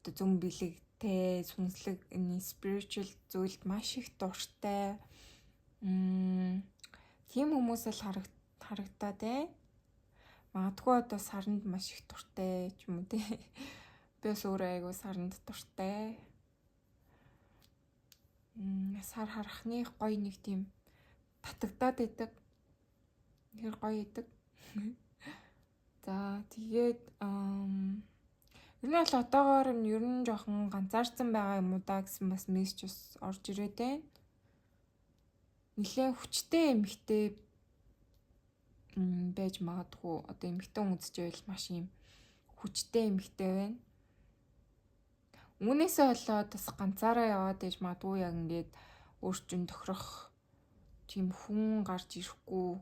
Speaker 1: одоо зөн бэлэгтэй, сүнслэг, энэ spiritual зүйлд маш их дуртай тийм хүмүүс л харагдаад байна. Магадгүй одоо саранд маш их дуртай ч юм уу те. Би бас өөрөө айгуу саранд дуртай. Сар харахны гоё нэг тийм татагдаад байдаг. Тэгэхээр гоё идэг. За, тэгээд ер нь бол одоогоор нь ер нь жоохон ганцаардсан байгаа юм уу да гэсэн бас мессеж бас орж ирээд байна. Нилээн хүчтэй эмэгтэй байж магадгүй. Одоо эмэгтэй хүн үзэж байвал маш юм хүчтэй эмэгтэй байна. Үүнээсээ болоод бас ганцаараа яваад байж магадгүй, яг ингээд өөр чинь тохирох тийм хүн гарч ирэхгүй,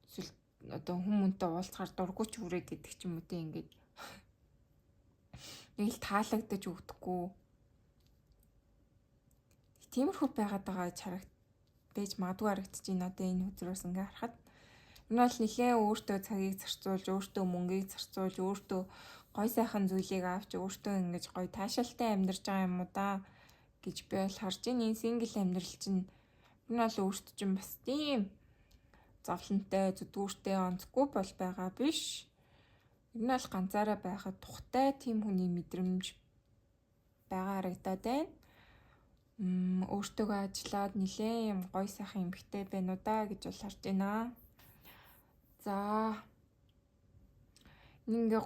Speaker 1: эсвэл одоо хүн мөнтэй уулзахаар дургүй ч хүрээ гэдэг ч юм уу те, ингээд нэг л таалагдаж өгдөхгүй. Тиймэрхүү байгаад байгаа чарагт байж магадгүй харагдаж байна одоо энэ хөзрөөс ингээ харахад. Энэ бол нэлээд өөртөө цагийг зарцуулж, өөртөө мөнгийг зарцуулж, өөртөө гой сайхан зүйлийг авч, өөртөө ингэж гой таашаалтай амьдарч байгаа юм уу да гэж би бол харж байна. Энэ single амьдрал чинь энэ бол өөртөө чинь бас тийм зовлонтой, зүдгүүртэй, онцгүй бол байгаа биш. Ер нь бол ганцаараа байхад тухтай тийм хүний мэдрэмж байгаа харагдаад байна. Өөртөөгөө ажиллаад нилээн юм гоё сайхан эмэгтэй байна уу да гэж бол харж байна. За, ингээ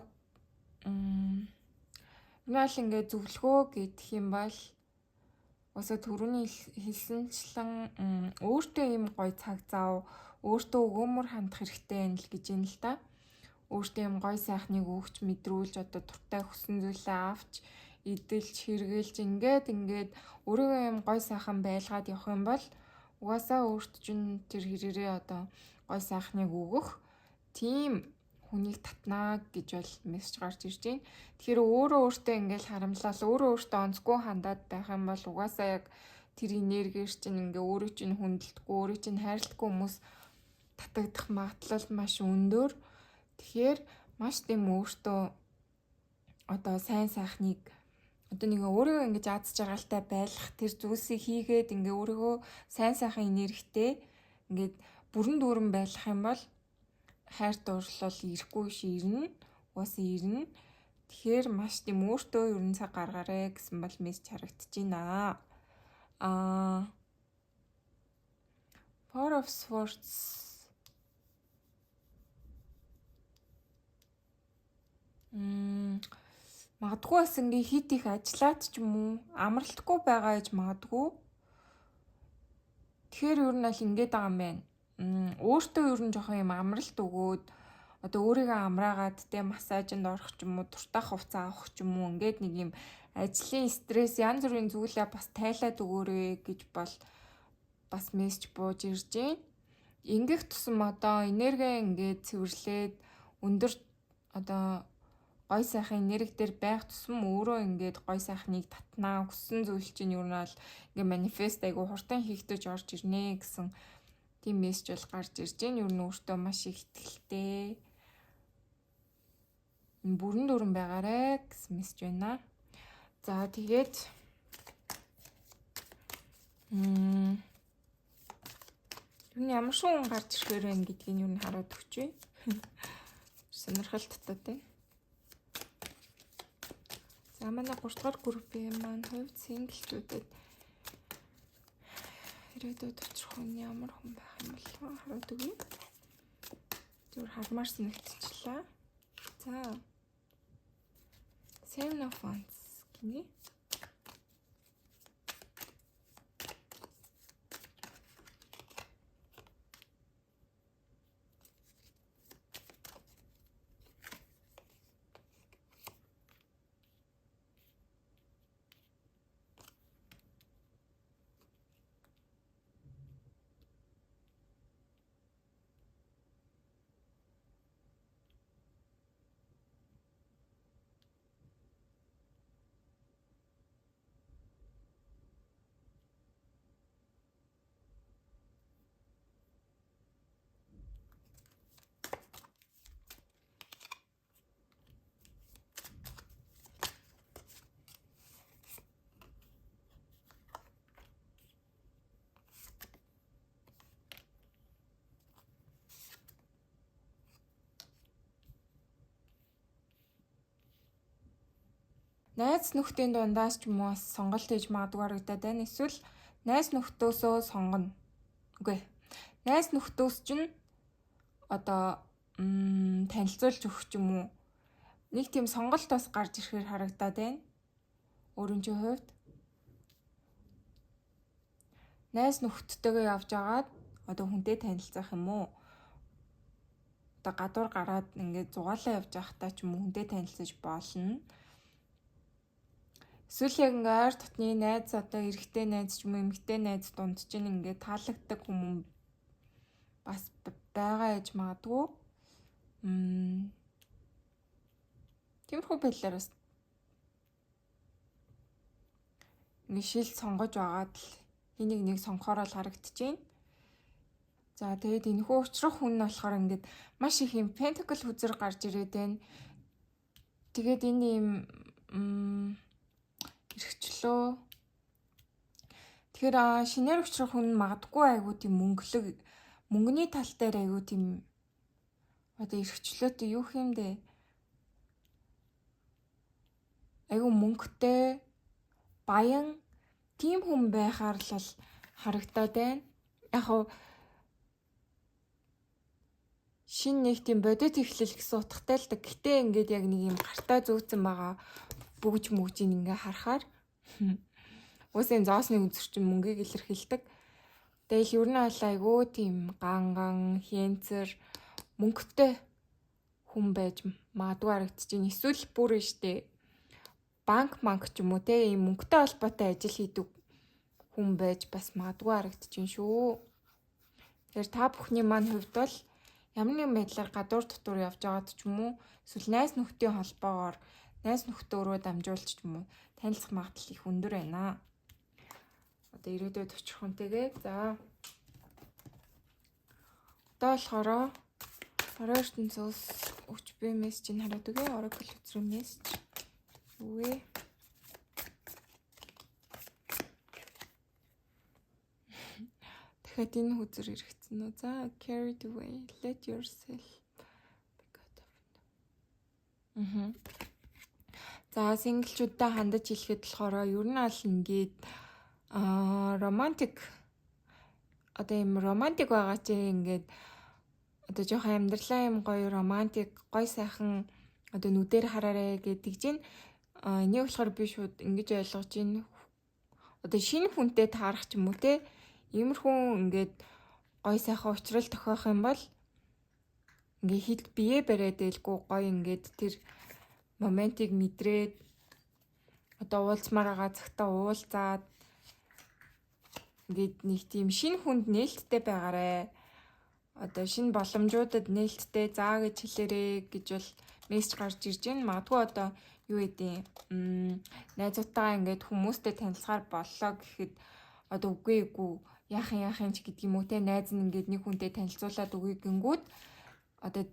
Speaker 1: энэ бол ингээ зөвлөгөө гэх юм бол уусаа түрүүний хэлсэнчлэн өөртөө ийм гоё цаг зав, өөртөө өгөөмөр хандах хэрэгтэй юм л гэж юм л да. Өөртөө юм гоё сайхныг өгч мэдрүүлж, одоо дуртай хүссэн зүйлээ авч идэлж хэрэгэлж, ингээд ингээд өөрийгөө юм гоё сайхан байлгаад явах юм бол угаасаа өөрт чинь тэр хэрээрээ одоо гоё сайхныг өгөх тийм хүнийг татнаа гэж бол мессеж гарч ирж байна. Тэгэхээр өөрөө өөртөө ингээл харамлал, өөрөө өөртөө онцгүй хандаад байх юм бол угаасаа яг тэр энергиэр чинь ингээ өөрөө чинь хүндэлдэггүй, өөрөө чинь хайрладаггүй хүмүүс татагдах магадлал маш өндөр. Тэгэхээр маш тийм өөртөө одоо сайн сайхныг одоо нэг өөрийгөө ингэж аз жаргалтай байлгах тэр зүйлсийг хийгээд ингээ өөрийгөө сайн сайхан энергитэй ингээд бүрэн дүүрэн байлгах юм бол хайр дурлал ирэхгүй биш, ирнэ. Угаасаа ирнэ. Тэгэхээр маш тийм өөртөө ер нь цаг гаргаарэ гэсэн бол мессеж харагдаж байна. Аа, Four of Swords. Магадгүй бас ингээ хит их ажиллаад ч юм уу амралтгүй байгаа гэж магадгүй. Тэгэхээр ер нь аль ингээд байгаа юм байна. Өөртөө ер нь жоохон юм амралт өгөөд, одоо өөрийгөө амраагаад те, массажинд орох ч юм уу, дуртай хувцас авах ч юм уу, ингээд нэг юм ажлын стресс, янз бүрийн зүйлээ бас тайлаад өгөөрэй гэж бол бас мессеж бууж ирж байна. Ингэх тусам одоо энерги ингээд цэвэрлээд өндөр одоо гой сайхан энерги дээр байх тусам өөрөө ингээд гой сайхныг татнаа, хүссэн зүйл чинь юу нь бол ингээд manifest айгу хурдан хийгдэж орж ирнэ гэсэн тийм мессеж бол гарч ирж байна. Юу нь өөртөө маш их итгэлтэй, бүрэн дүүрэн байгаарэ гэсэн мессеж байна. За, тэгээд юу нь ямар шүүн гарч ирэхээр байна гэдгийг юу нь хараад өгчээ. Сонирхолтой тий. За, манай 3 дугаар группийн маань хувьд single чүүдэд ирээдүйд очих хүн ямар хүн байх юм бол хараад өгье. Зүгээр хармаар санагдчихлаа. За. Seven of Wands гинэ. Найз нөхдийн дундаас ч юм уу бас сонголт хийж магадгүй харагдаад байна. Эсвэл найз нөхдөөсөө сонгоно. Үгүй. Найз нөхдөөс чинь одоо танилцуулж өгөх ч юм уу. Нэг тийм сонголт бас гарч ирэхээр харагдаад байна. Өөрийн чинь хувьд найз нөхдөдтэйгээ явж агаад одоо хүнтэй танилцах юм уу? Одоо гадуур гараад ингээд зугаалаа явж байхдаа ч юм уу хүнтэй танилцаж болно. Эсвэл яг ингээ ойр дотны найз одоо эрэгтэй найз ч юм уу эмэгтэй найз дунд чинь ингээ таалагддаг хүмүүс бас байгаа яж магадгүй. Тиймэрхүү байдлаар бас ингээ шил сонгож байгаад л энийг нэг сонгохоор л харагдчихээн. За тэгээд энэхүү учрах хүн нь болохоор ингээд маш их юм pentacle хүзэр гарч ирээд байна. Тэгээд энэ юм эрхчлөө. Тэгэхээр шинээр учрах хүн магадгүй айгуу тийм мөнгөлөг мөнгөний тал дээр айгуу тийм одоо эрхчлөөтэй юу юм бэ? Айгуу мөнгөтэй баян тийм хүн байхаар л бол харагдаад байна. Яг хав шин нэг тийм бодит эхлэл гэсэн утгатай л да. Гэтэ ингээд яг нэг юм гартаа зүүцэн байгаа бүгж мөгжийг ингээ харахаар уусаа зоосны үзэр чинь мөнгийг илэрхийлдэг. Тэгэл ер нь бол айгүй тийм ган ган хянцэр мөнгөтэй хүн байж магадгүй харагдчихээн. Эсвэл бүр штэ банк манк ч юм уу те ийм мөнгөтэй холбоотой ажил хийдэг хүн байж бас магадгүй харагдчихээн шүү. Тэгэхээр та бүхний маань хувьд бол ямар нэгэн байдлаар гадуур дотор явж байгаад ч юм уу эсвэл найз нөхдийн холбоогоор найз нөхдөөрөө дамжуулж ч юм уу танилцах магадлал их өндөр байна. Одоо ирээдүйд очих хүнтэйгээ. За. Одоо болохоор орой ертөнцөөс өгч буй мессежийг хараад өгье. Oracle үзрийн мессеж юу вэ? Дахиад энэ хүзэр эргэцэн үү? За, carried away. Let yourself be caught up. За, single-чуудаа хандаж хэлэхэд болохоор ер нь аль ингээд романтик одоо юм романтик байгаа чи ингээд одоо жоохон амьдралаа юм гоё романтик гоё сайхан одоо нүдээр хараарэ гэдэг чинь энийг болохоор би шууд ингэж ойлгож байна. Одоо шинэ хүнтэй таарах ч юм уу те иймэрхүү ингээд гоё сайхан учрал тохиох юм бол ингээ хил бие бариад байлгүй гоё ингээд тэр моментыг мэдрээд одоо уулзмаар байгаа цагтаа уулзаад ингээд нэг тийм шинэ хүнд нээлттэй байгаарэ. Одоо шинэ боломжуудад нээлттэй заа гэж хэлээрэй гэж бол мессеж гарч ирж байна. Магадгүй одоо юу гэдэг найзуудтайгаа ингээд хүмүүстэй танилцахаар боллоо гэхэд одоо үгүй үгүй яах юм ч гэдэг юм уу те найз нь ингээд нэг хүнтэй танилцуулаад үгүй гингүүд одоо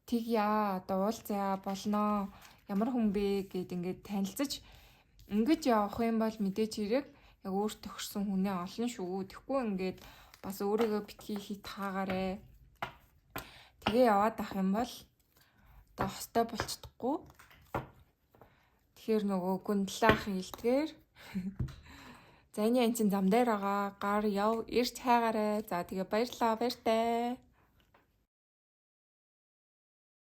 Speaker 1: тэг яа одоо уулзъя болноо ямар хүн бэ гэд ингээд танилцаж ингэж явах юм бол мэдээч хэрэг яг өөр тохирсон хүнээ олно шүү. Тэгэхгүй ингээд бас өөрийгөө битгий хит хаагаарэ. Тэгээ яваад ах юм бол одоо хостой болчихдохгүй. Тэгэхээр нөгөө гүндлээ ахын хэлдгээр. За энэ эн чинь зам дээр байгаа. Гар яв, ирч хайгаарэ. За тэгээ баярлалаа, баяртай.